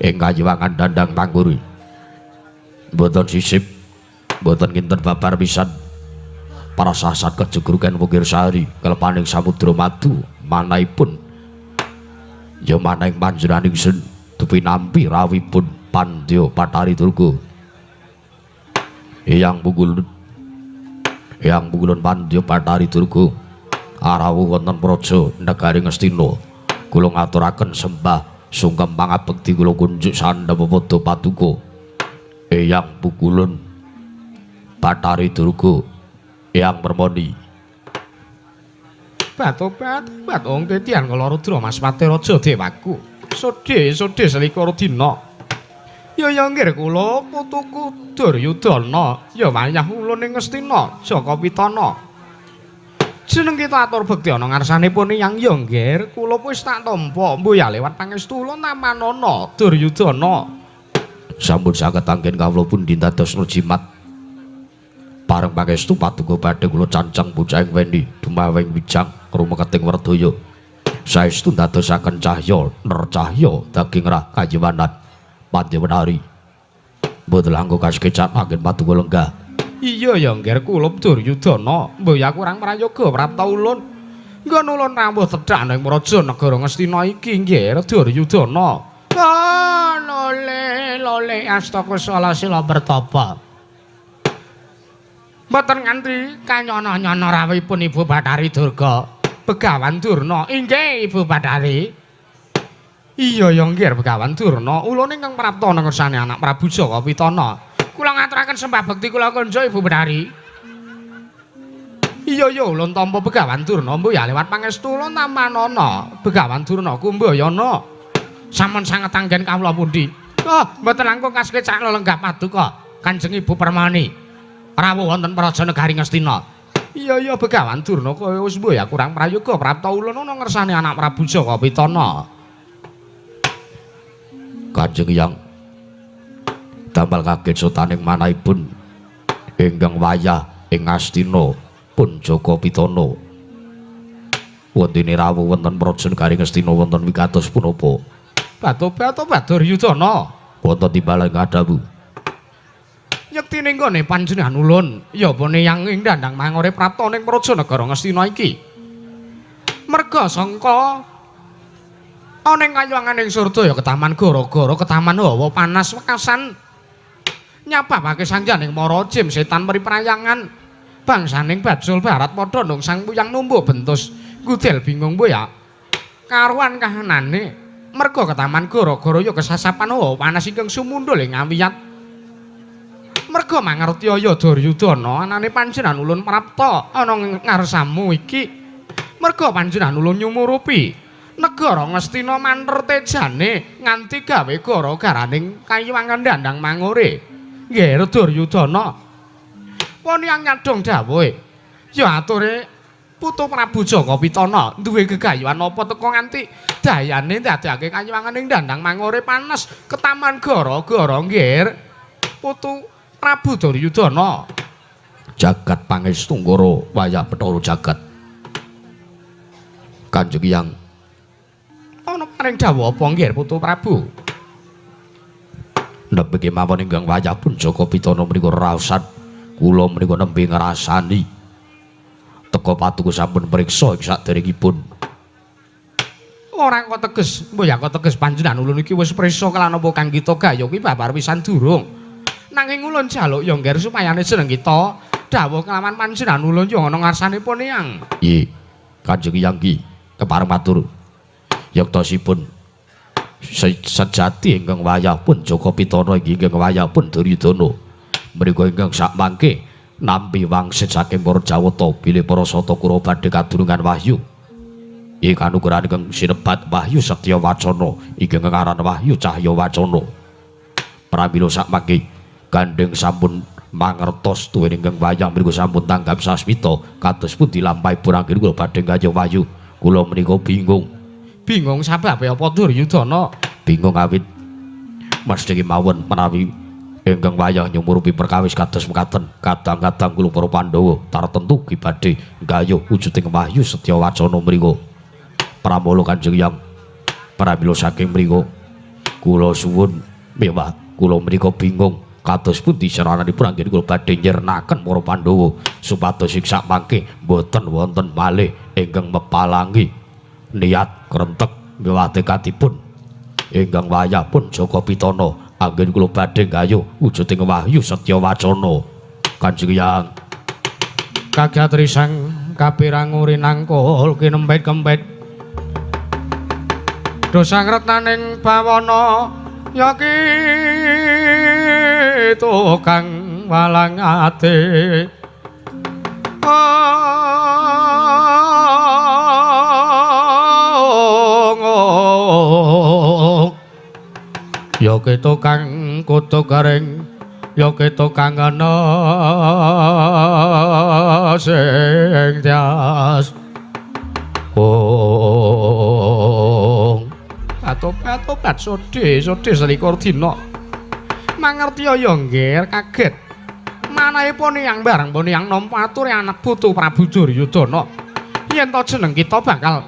ing kayuwangan Dandang Pangguri mboten sisip mboten kinten babar pisan prasasat kejegrugan Wukirsari kelepaning samudra madu manahipun ya manahing panjenengan ingsun dupinampi rawuhipun Pandya Bathari Durga Eyang Pungkulun Eyang Pungkulun Pandya Bathari Durga arawuh wonten praja negari Ngastina kula ngaturaken sembah sungkem pangabekti kula kunjuk sandha pepadha paduka Eyang Pungkulun Bathari Durga Eyang Permoni. Batu-batu wong titian kala Rudra Mas Patiraja dewaku. Sodhe sodhe selikur dina. Ya ya nggih kula putuku Duryudana ya wayah ulun ing Ngastina Jaka Pitana. Jeneng kita atur bekti ana ngarsanipun Yang ya nggih, kula wis tak tampa mbuh ya lewat pangestu ulun tamanana Duryudana. Sampun saged anggen kawula pundi dadosna jimat. Pareng pangestu paduka badhe kula cancang bocahing weni dumaweng wijang rumeketing werdaya. Saestu ndadosaken cahya ner cahya daging rah kayiwanan panjenengan. Mboten langkung kasekecan anggen paduka lenggah. Iya ya nggih kula Duryudana, mbuh ya kurang prayoga prapta ulun. Nggon ulun rawuh tedhak ning praja negara Ngastina iki nggih Duryudana. Ah lole lole astakusala sila bertapa. Mboten nganti kanyono-nyono rawuhipun Ibu Bathari Durga. Begawan Durna, inggih Ibu Bathari. Iya ya nggih Begawan Durna, ulun ingkang prapta ngersane anak Prabu Jaka Pitana. Kula ngaturaken sembah bekti kula konjo Ibu Bathari. Iya ya ulun tampa Begawan Durna mbuh ya lewat pangestu ulun tamanana. Begawan Durna kumbayana. Sampun sanget anggen kawula pundi. Oh, mboten langkung kasekecak lenggah paduka Kanjeng Ibu Permani. Rawuh wonten Praja Negari Ngastina. Iya ya Begawan Durna kaya wis mbuh ya kurang prayoga prapta ulun ana ngersane anak Prabu Jaka Pitana. Kanjeng Hyang damel kaget sotaning manahipun ingkang wayah ing Ngastina pun Jaka Pitana. Wontene rawuh wonten Praja Negari Ngastina wonten wigatos punapa? Bato-bato Baduryudana. Wonten timbalan ngadhawu. Yektine nggone panjenengan ulun ya pone yang ing dandang mangore prapta ning Praja Negara Ngastina iki. Merga sangka ana ing kayangan ing surga ya ketaman gara-gara ketaman hawa panas wekasan nyababake sangjaning mara jim setan meri prayangan bangsaning Bajul Barat padha ndung sang puyang numbuh bentus gudel bingung mbuh ya karuan kahanane merga ketaman gara-gara ya kesasapan hawa panas ingkang sumundhul ing awiyat. Merga mangerti ya Duryudana anane panjenengan ulun prapta ana ngarsamu iki. Merga panjenengan ulun nyumurupi negara Ngastina manter tejane nganti gawe gara-garaning kayiwangan dandang mangore. Nggih Duryudana. Pon yang nyadong dawuhe ya ature putu Prabu Jaka Pitana duwe gegayuhan apa teka nganti dayane ndadekake kayiwangan ing dandang mangore panas ketaman gara-gara nggih putu Prabu Duryudana. Jagat pangestu nggara wayah Bathara jagat. Kanjeng Hyang ana paring dawuh apa nggih putu Prabu? Nembe kemawon ingkang wayah pun Jaka Pitana menika raosan kula menika nembe ngrasani teka paduka sampun priksa ing saderengipun. Ora kok teges, mbuh ya kok teges panjenengan ulun iki wis prisa kelan apa kang kita gayuh ki babar pisan durung. Nanging ulun jaluk ya ngger supayane jeneng kita dawuh kelawan panjenengan ulun ya ana ngarsanipun Hyang. Nggih, Kanjeng Hyang ki kepareng matur. Yektosipun sejati ingkang wayah pun Jaka Pitana inggih ingkang wayah pun Duryudana. Mriku ingkang sakmangke nampi wangsit saking para Jawata bilih para Sata Kurawa badhe kadurungan wahyu. Ing kanugrahan ingkang sinebat Wahyu Setya Wacana ingkang aran Wahyu Cahya Wacana. Pramila sakmangke gandeng sampun mangertos tuwin ingkang wayah mriku sampun tanggap sasmita kados pundi lampahipun anggen kula badhe nggayuh wahyu. Kula menika bingung. Bingung sababe apa Duryudana? Bingung awit mesti kemawon menawi ingkang wayah nyumurupi perkawis kados mekaten kadang-kadang kula para Pandhawa tartentu ki badhe nggayuh wujuding wahyu setya wacana mriku. Pramala Kanjeng Hyang pramila saking mriku kula suwun mewah kula menika bingung kados pundi sarananipun anggen kula badhe nyirnaken para Pandhawa supados ing sakmangke mboten wonten malih ingkang mepalangi niat krentek miwah tekadipun ingkang wayah pun Jaka Pitana anggen kula badhe nggayuh wujuding wahyu setya wacana. Kanjeng Hyang kagat risang kapirang urinangkul kinempet-kempet dosang retnaning bawana ya ki tukang walang ati ya ki tukang kutu garing ya ki tukang ana. sing tias. Oh, atobat sodhe sodhe selikur dina. Mangerti ya nggih kaget. Manahe poniyang bareng poniyang nampa ature anak putu Prabu Duryudana. Yen to jeneng kita bakal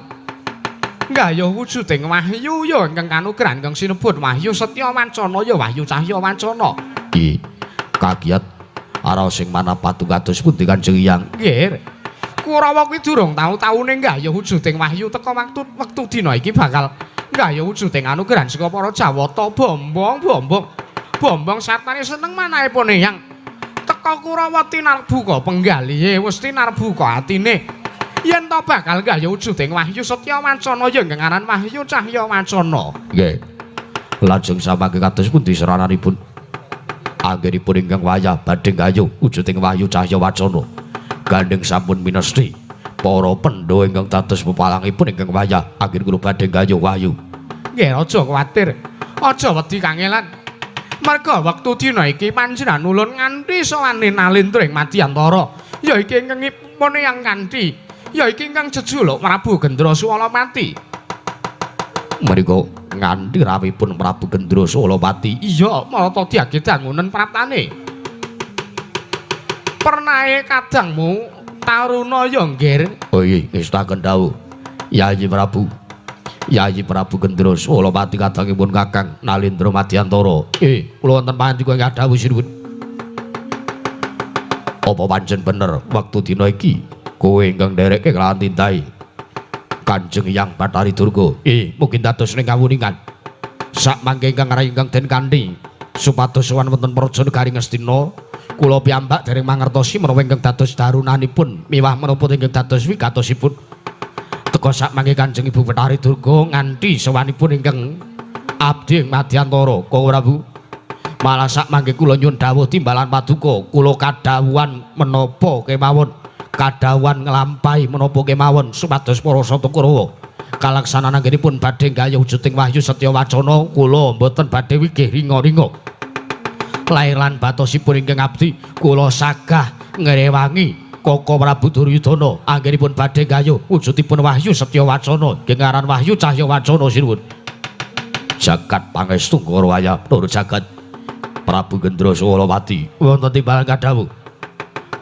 nggayuh wujuding wahyu ya ingkang kanugrahan ingkang sinebut wahyu setya wancana ya wahyu cahya wancana. Ki kagiat araos sing manah patukados pundi Kanjeng Hyang? Nggih. Kurawa kuwi durung tau-taune nggayuh wujuding wahyu teka wektu dina iki bakal nggayuh wujuding anugrahan saka para Jawata bombong-bombong. Bombong satane seneng manahe poneyang. Teka Kurawa tinarbuka penggalihe wis tinarbuka atine. Yen to bakal nggayuh wujuding wahyu setya wancana ya ingkang aran wahyu cahya wancana. Nggih. Lajeng samangke kados pundi serananipun? Anggenipun ingkang wayah badhe nggayuh wujuding wahyu cahya wacana. Gandeng sampun minesti para Pandhawa ingkang dados pepalangipun ingkang wayah anggen kula badhe nggayuh wahyu. Nggih, aja kuwatir. Aja wedi kangelan. Merga wektu dina iki panjenengan ulun nganti sowane Nalendra ing Madyantara. Ya iki ingkang poneyang kanthi. Ya iki ingkang jejuluk Prabu Gendra Suwalapati. Mriku nganti rawuhipun Prabu Gendra Suwalapati. Iya, marata diage dangunen praptane. Pernahe kadangmu Taruna ya nggih. Oh iya, ngestaken dawuh Yayi Prabu. Yayi Prabu Gendra Suwalapati kadangipun Kakang Nalendra Madyantara. Kula wonten pangandika ing dawuh sinuwun. Apa pancen bener wektu dina iki kowe ingkang nderekke kelawan tintai Kanjeng Hyang Bathari Durga? Mungkin dados ning kawuningan. Sak mangke ingkang rai ingkang den kanthi supados sowan wonten Praja Negari Ngastina, kula piyambak dereng mangertosi menawa ingkang dados darunanipun miwah menapa ingkang dados wigatosipun. Teka sak mangke Kanjeng Ibu Bathari Durga nganti sowanipun ingkang abdi ing Madyantara. Koko Prabu, malah sak mangke kula nyuwun dawuh timbalan paduka, kula kadhawuhan menapa kemawon, kadhawuhan nglampahi menapa kemawon supados para sata Kurawa kalaksanan anggenipun badhe nggayuh wujuding wahyu setya wacana, kula mboten badhe wigih ringa-ringa. Lair lan batosipun ingkang abdi kula sagah ngrewangi Koko Prabu Duryudana anggenipun badhe nggayuh wujudipun wahyu setya wacana ingkang aran wahyu cahya wacana sinuwun. Jagat pangestu Ngara wayah nur jagat Prabu Gendra Suwalapati wonten timbalan kadhawuh.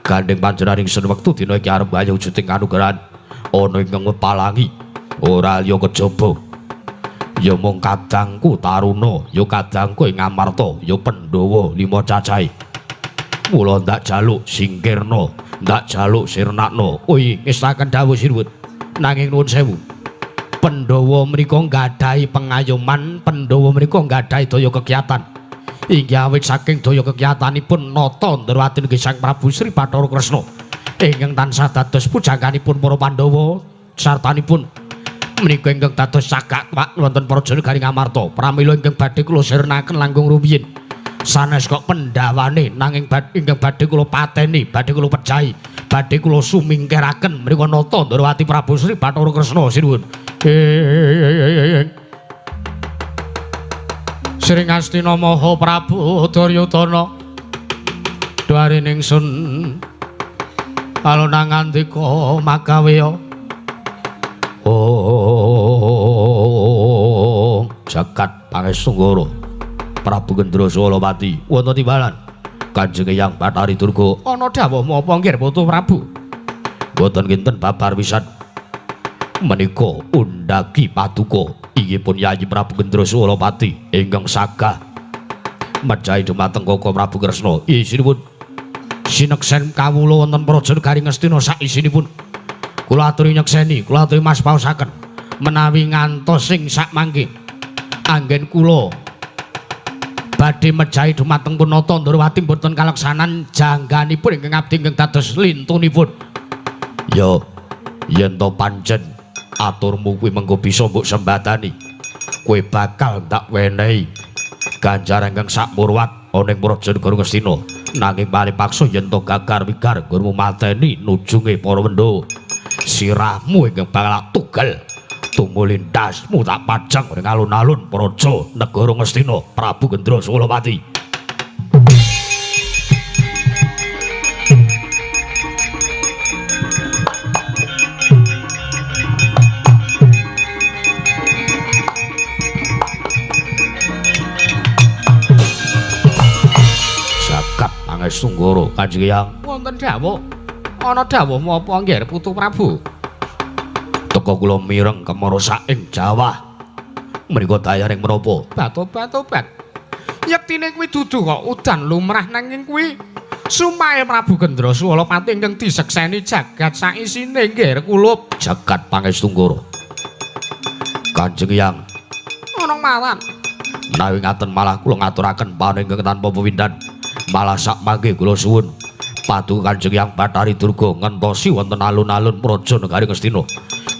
Gandeng panjenengan ingsun wektu dina iki arep nggayuh wujuding kanugrahan ana ingkang ngepalangi ora liya kejaba ya mung kadangku Taruna ya kadangku ing Amarta ya Pandhawa lima cacahe. Mula ndak jaluk singkirna, ndak jaluk sirnakna. Oi, ngestaken dawuh sinuwun. Nanging nuwun sewu, Pandhawa menika nggadahi pengayoman, Pandhawa menika nggadahi daya kegiatan. Inggih awit saking daya kegiatanipun nata Ndrawati nggih Sang Prabu Sri Bathara Kresna ingkang tansah dados pujanganipun para Pandhawa sartanipun menika ingkang dados cagak twak wonten Praja Negari Ngamarta. Pramila ingkang badhe kula sirnaken langkung rumiyin sanes kok pendhawane nanging ingkang badhe kula pateni, badhe kula pejahi, badhe kula sumingkiraken menika nata Ndrawati Prabu Sri Bathara Kresna sinuwun. Sri Ngastina Maha Prabu Duryudana dwarining sun alona ngandika magaweya. Oh, jagat pangestu Ngara Prabu Gendra Suwalapati wonten timbalan Kanjeng Hyang Bathari Durga. Ana dawuh menapa nggih Putu Prabu? Mboten kinten babar pisan. Menika undhagi paduka inggih pun Yayi Prabu Gendra Suwalapati ingkang sagah mejahi dumateng Koko Prabu Kresna. Isinipun sineksen kawula wonten Praja Negari Ngastina sak isinipun. Kula aturi nyekseni, kula aturi mas paosaken menawi ngantos sing sak mangke anggen kula badhe mejahi dumateng Punata Ndrawati mboten kaleksanan jangganipun ingkang abdi ingkang dados lintunipun. Ya yen to pancen aturmu kuwi mengko bisa mbok sembadani, kowe bakal ndak wenehi ganjaran ingkang sakmurwat ana ing Praja Negara Ngastina. Nanging paling paksa yen to gagar wigar nggonmu mateni nujunge para Pandhawa, sirahmu ingkang bakal tugel tumuli ndasmu tak pajang ing alun-alun Praja Negara Ngastina. Prabu Gendra Suwalapati. Kanjeng Hyang. Wonten dawuh. Ana dawuh menapa nggih Putu Prabu? Teka kula mireng kemara saking Jawa. Menika dayaning menapa? Batobat-tobat. Yektine kuwi dudu kok udan lumrah nanging kuwi sumpahe Prabu Gendra Swalapati ingkang disekseni jagat saisine nggih kulup jagat Pangestu-Nggara. Kanjeng Hyang ana malan. Menawi ngaten malah kula ngaturaken paningkang tanpa pewindan. Malah sak mangke kula suwun paduka Kanjeng Hyang Bathari Durga ngentosi wonten alun-alun praja negari Ngastina.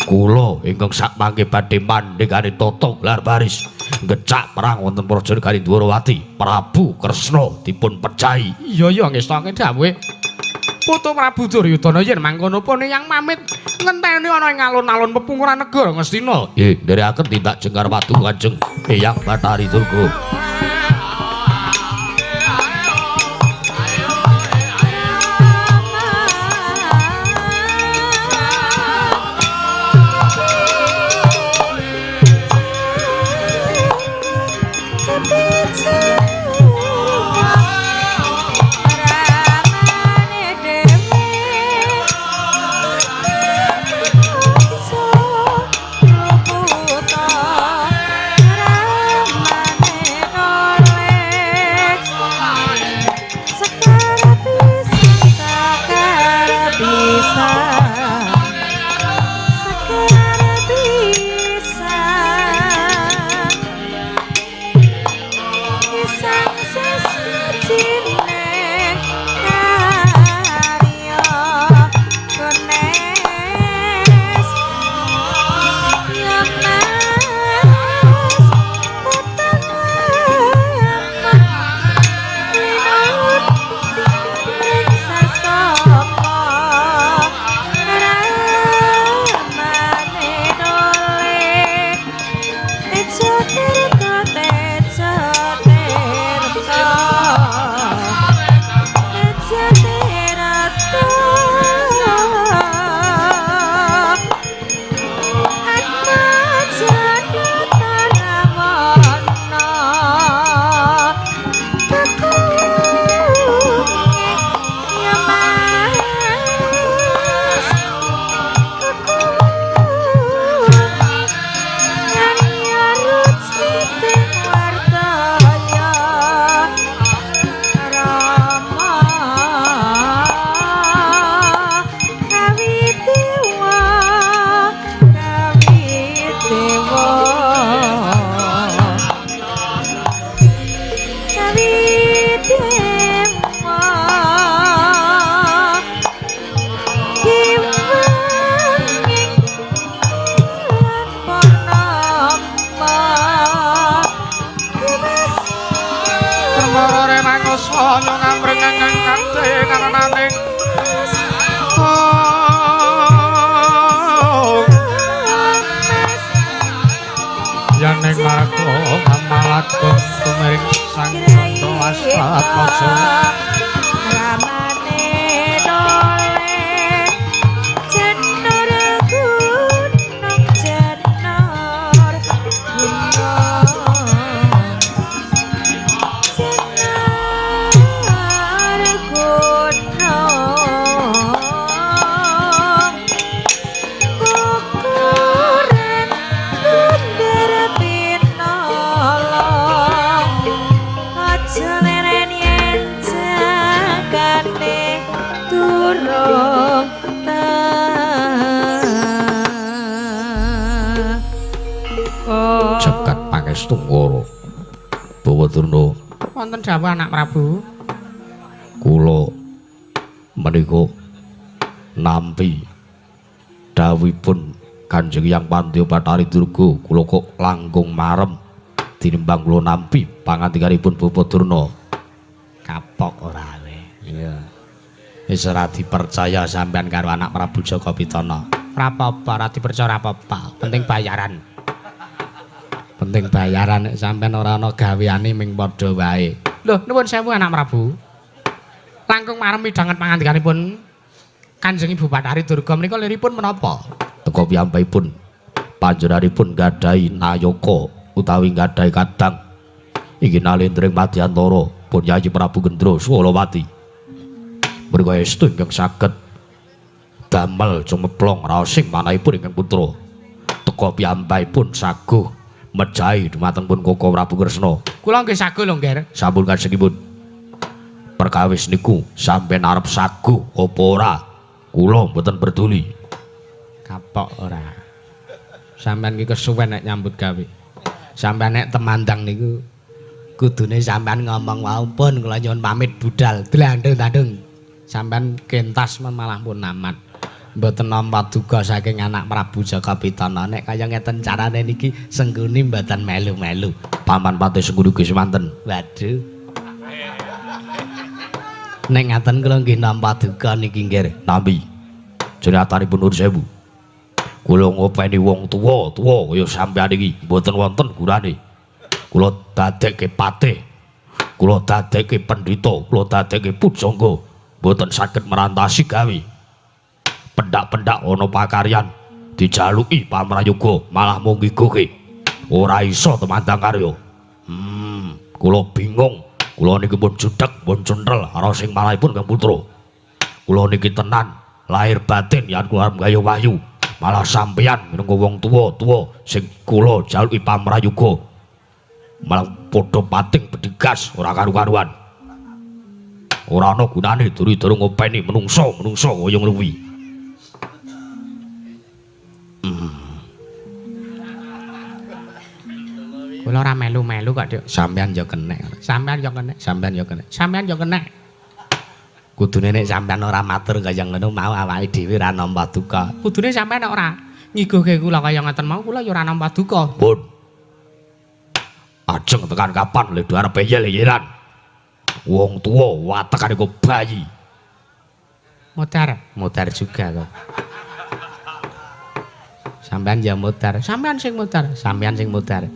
Kula ingkang sak mangke badhe mandhegani tata gelar baris ngecak perang wonten praja negari Dwarawati. Prabu Kresna dipun pecahi. Iya ya ngestake dawuhe Putu Prabu Duryudana yen mangkono pone yang pamit ngenteni ana ing alun-alun pepungkuran negara Ngastina. Nggih, nderekaken tindak jengkar paduka Kanjeng Hyang Bathari Durga. Jagat Pangestu-Nggara. Bawa Durna. Wonten dawuh anak Prabu. Kula menika nampi dawuhipun Kanjeng Hyang Pandya Bathari Durga, kula kok langkung marem tinimbang kula nampi pangandikanipun Bapak Durna. Kapok ora kowe. Iya. Wis ora dipercaya sampean karo anak Prabu Jaka Pitana. Ora apa-apa, ora dipercaya ora apa-apa. Penting bayaran. Penting bayaran nek sampean ora ana gaweane ming padha wae. Lho, nuwun sewu anak Prabu. Langkung marem midhanget pangandikanipun Kanjeng Ibu Bathari Durga menika liripun menapa? Teka piyambakipun panjenenganipun gadhahi nayaka utawi gadhahi kadang inggih nalendring madyantara pun Yayi Prabu Gendra Swalawati. Menika estu ingkang saged damel cumeplong raosing manahipun ingkang putra. Teka piyambakipun saguh mejahi dumateng pun Koko Prabu Kresna. Kula nggih saguh lho, Ngger. Sampun kajengipun. Perkawis niku sampeyan arep saguh apa ora? Kula mboten peduli. Kapok ora. Sampeyan iki kesuwen nek nyambut gawe. Sampeyan nek temandang niku kudune sampeyan ngomong wau pun kula nyuwun pamit budal. Dlandung-dandung. Sampeyan kentas malah pun aman. Mboten nampa duka saking anak Prabu Jaka Pitana. Nek kaya ngeten carane niki Sengkuni mboten melu-melu. Paman Patih Sengkuni ugi semanten. Waduh. Nek ngaten kula nggih nampa duka niki nggih. Nampi. Jenenganipun nuwun sewu. Kula ngopeni wong tuwa-tuwa kaya sampeyan iki mboten wonten gunane. Kula dadekke patih. Kula dadekke pendhita, kula dadekke pujangga. Mboten saged merantasi gawe. Pendak-pendak ana pakaryan dijaluki pamrayoga malah mung ngigoke. Ora iso temandang karya. Kula bingung. Kula niki pun judheg, pun cunthel karo sing malahipun Kang Putra. Kula niki tenan lahir batin yen kula arep gayuh wahyu. Malah sampeyan minangka wong tuwa-tuwa sing kula jaluki pamrayoga. Malah padha pating bedigas ora karu-karuan. Ora ana gunane duri-duri ngopeni menungso-menungso kaya ngono kuwi. Kula ora melu-melu kok, Dik. Sampeyan ya kenek. Sampeyan ya kenek. Sampeyan ya kenek. Sampeyan ya kenek. Kudune nek sampeyan ora matur kaya ngono mau awake dhewe ora nampa duka. Kudune sampeyan nek ora ngigohke kula kaya ngoten mau kula ya ora nampa duka. Pun. Ajeng tekan kapan le arep eyel-eyelan. Wong tuwa watekane kok bayi. Modar, modar juga kok. Sampeyan ya modar, sampeyan sing modar, sampeyan sing modar.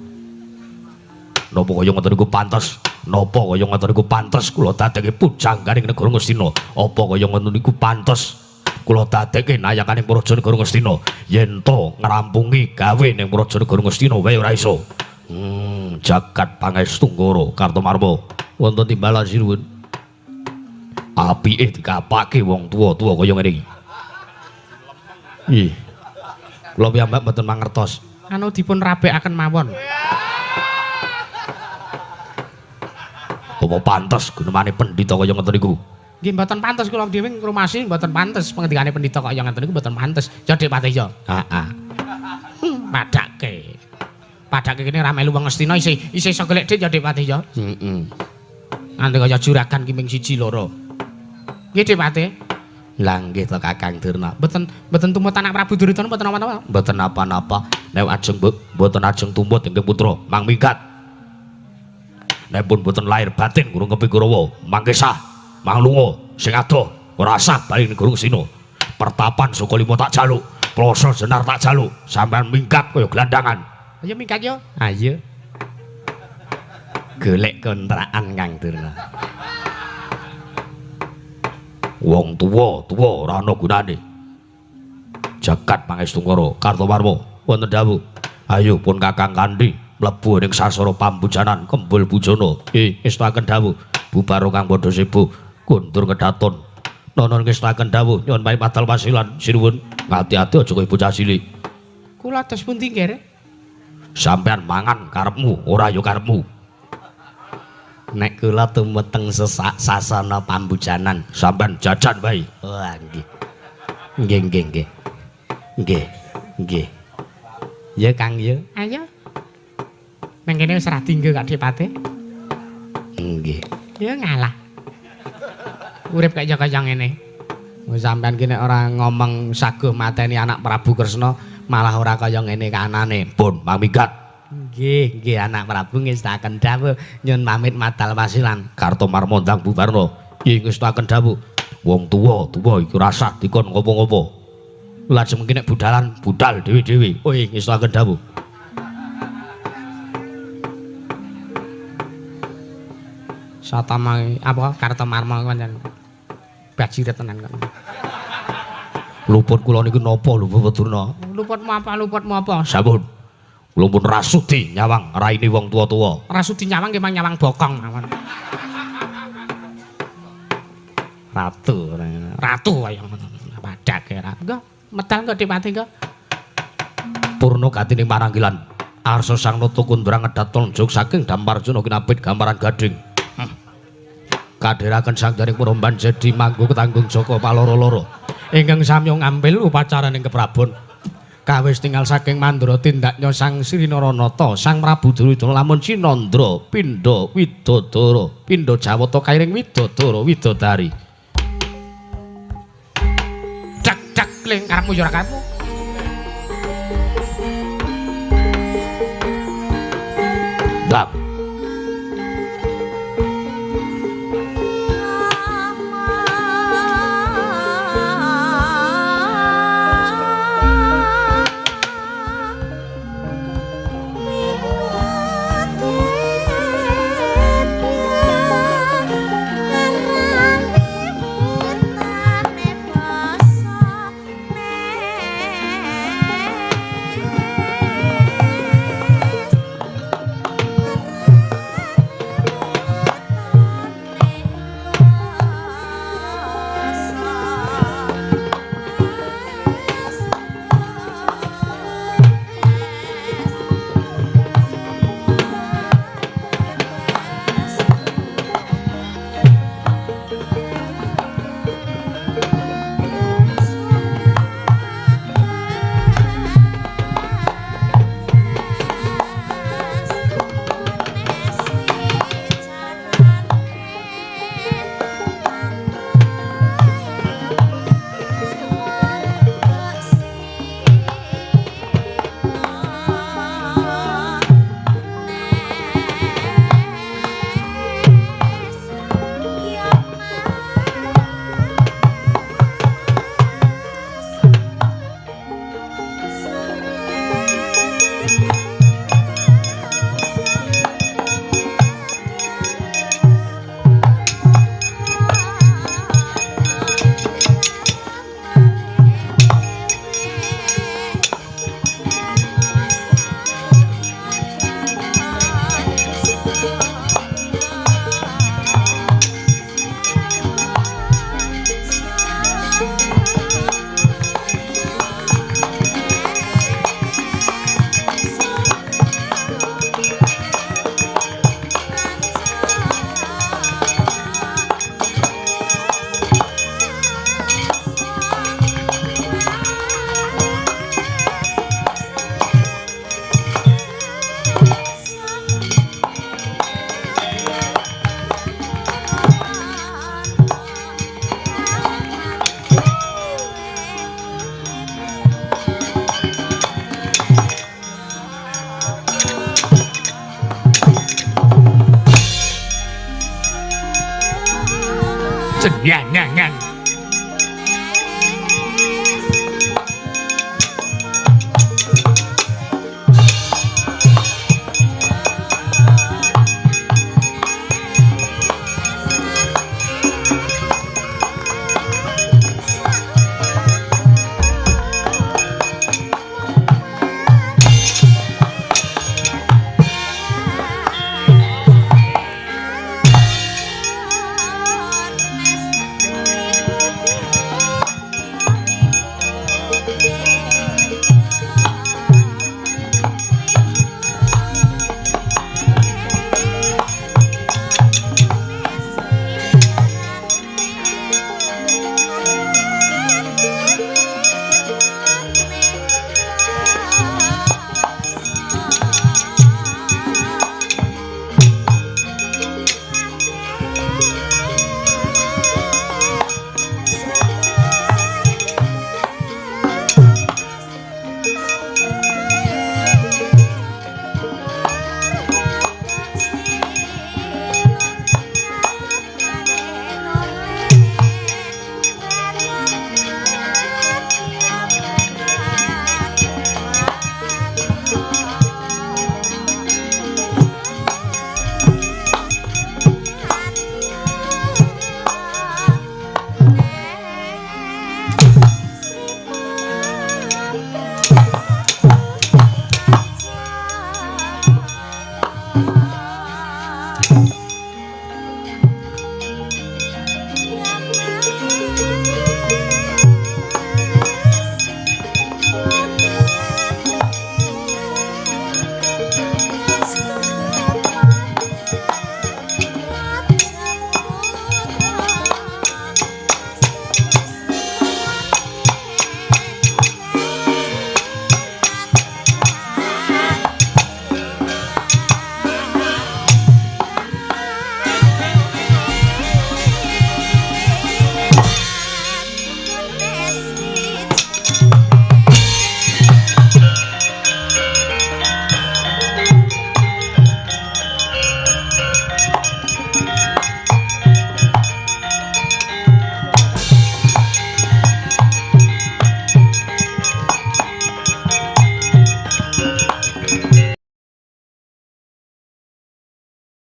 Napa kaya ngoten niku pantes? Napa kaya ngoten niku pantes kula dadekke pujangganing negara Ngastina? Apa kaya ngoten niku pantes kula dadekke nayakaning praja negara Ngastina? Yen to ngrampungi gawe ning praja negara Ngastina wae ora iso. Jagat pangestu Ngoro Kartomarma wonten timbalan sinuwun. Apike dikapake wong tuwa-tuwa kaya ngene iki. Ih. Kula piyambak mboten mangertos. Anu dipun rabekaken mawon. Apa pantes gunemane pendhita kaya ngoten niku? Nggih mboten pantes kula dhewe ngrumasi mboten pantes pengendikane pendhita kaya ngoten niku mboten pantes. Ya Dik Patih ya. Heeh. Padake. Padake kene ra melu wong Ngastina isih isih iso golek dik ya Dik Patih ya. Heeh. Nganti kaya juragan ki ming 1 2. Nggih Dik Patih. Lah nggih to Kakang Durna. Mboten mboten tumut anak Prabu Duryudana mboten napa-napa. Mboten napa-napa. Nek ajeng mboten ajeng tumut inggih putra mang minggat. Nek pun mboten lahir batin gurung kepi Kurawa, mangke sah, mang lunga sing adoh ora sah bali ning Gurung Sina. Pertapan Sukalima tak jaluk, ploso jenar tak jaluk, sampean minggat kaya gelandangan. Ayo minggat yo. Ayo. Golek kontrakan Kang Durna. Wong tuwa-tuwa ora ana gunane. Jagat pangestu Ngoro Kartomarma wonten dawuh. Ayo pun Kakang Kandi mlebu ning sasara pambujanan Kembul Bujana. Ngestakaken dawuh bubar kang padha sibuk kundur kedaton. Nono ngestakaken dawuh nyuwun pamit padal wasilan sinuwun. Ngati-ati aja kaya bocah cilik. Kula dos pundi nggih? Sampeyan mangan karepmu ora ya karepmu. Nek kula tumeteng sasana pambujanan sampeyan jajan wae. Oh nggih. Nggih nggih nggih. Nggih. Nggih. Ya Kang ya. Ayo. Nang kene wis ra dinggo Kak Dik Patih. Nggih. Ya ngalah. Urip kaya kaya ngene. Wis sampean ki nek ora ngomong saguh mateni anak Prabu Kresna malah ora kaya ngene kanane. Pun mamigat. Nggih, nggih anak Prabu ngestakaken dawuh nyun pamit madal wasilan. Kartomarma ndang bubarna. Nggih ngestakaken dawuh. Wong tuwa-tuwa iku rasah dikon ngopo-ngopo. Lajeng mungkin nek budalan budal dhewe-dhewe. Oh nggih ngestakaken dawuh. Satama apa Kartomarma pancen bajiret tenan kok. Luput kula niku napa lho Bapak Durna? Luputmu apa luputmu apa? Sampun. Kula pun rasudi nyawang raine wong tuwa-tuwa. Rasudi nyawang nggih mang nyawang bokong mawon. Ratu, ratu kaya ngono. Padake ra. Engko medal engko Dipati engko. Purna gatining paranggilan. Arsa Sang Nata Kundra ngedhat tonjok saking Damparjuna kinapit gambaran gading. Kadheraken sang jaring puromban jedi manggo ketanggung jaka paloro-loro. Ingkang samya ngambil upacaraning keprabon. Kawis tinggal saking Mandura tindaknya Sang Sri Naranata, Sang Prabu Duryudana lamun Cinandra pindha widodara, pindha Jawata kairing widodara widodari. Dak dak ling karepmu ya ora karepmu. Dak.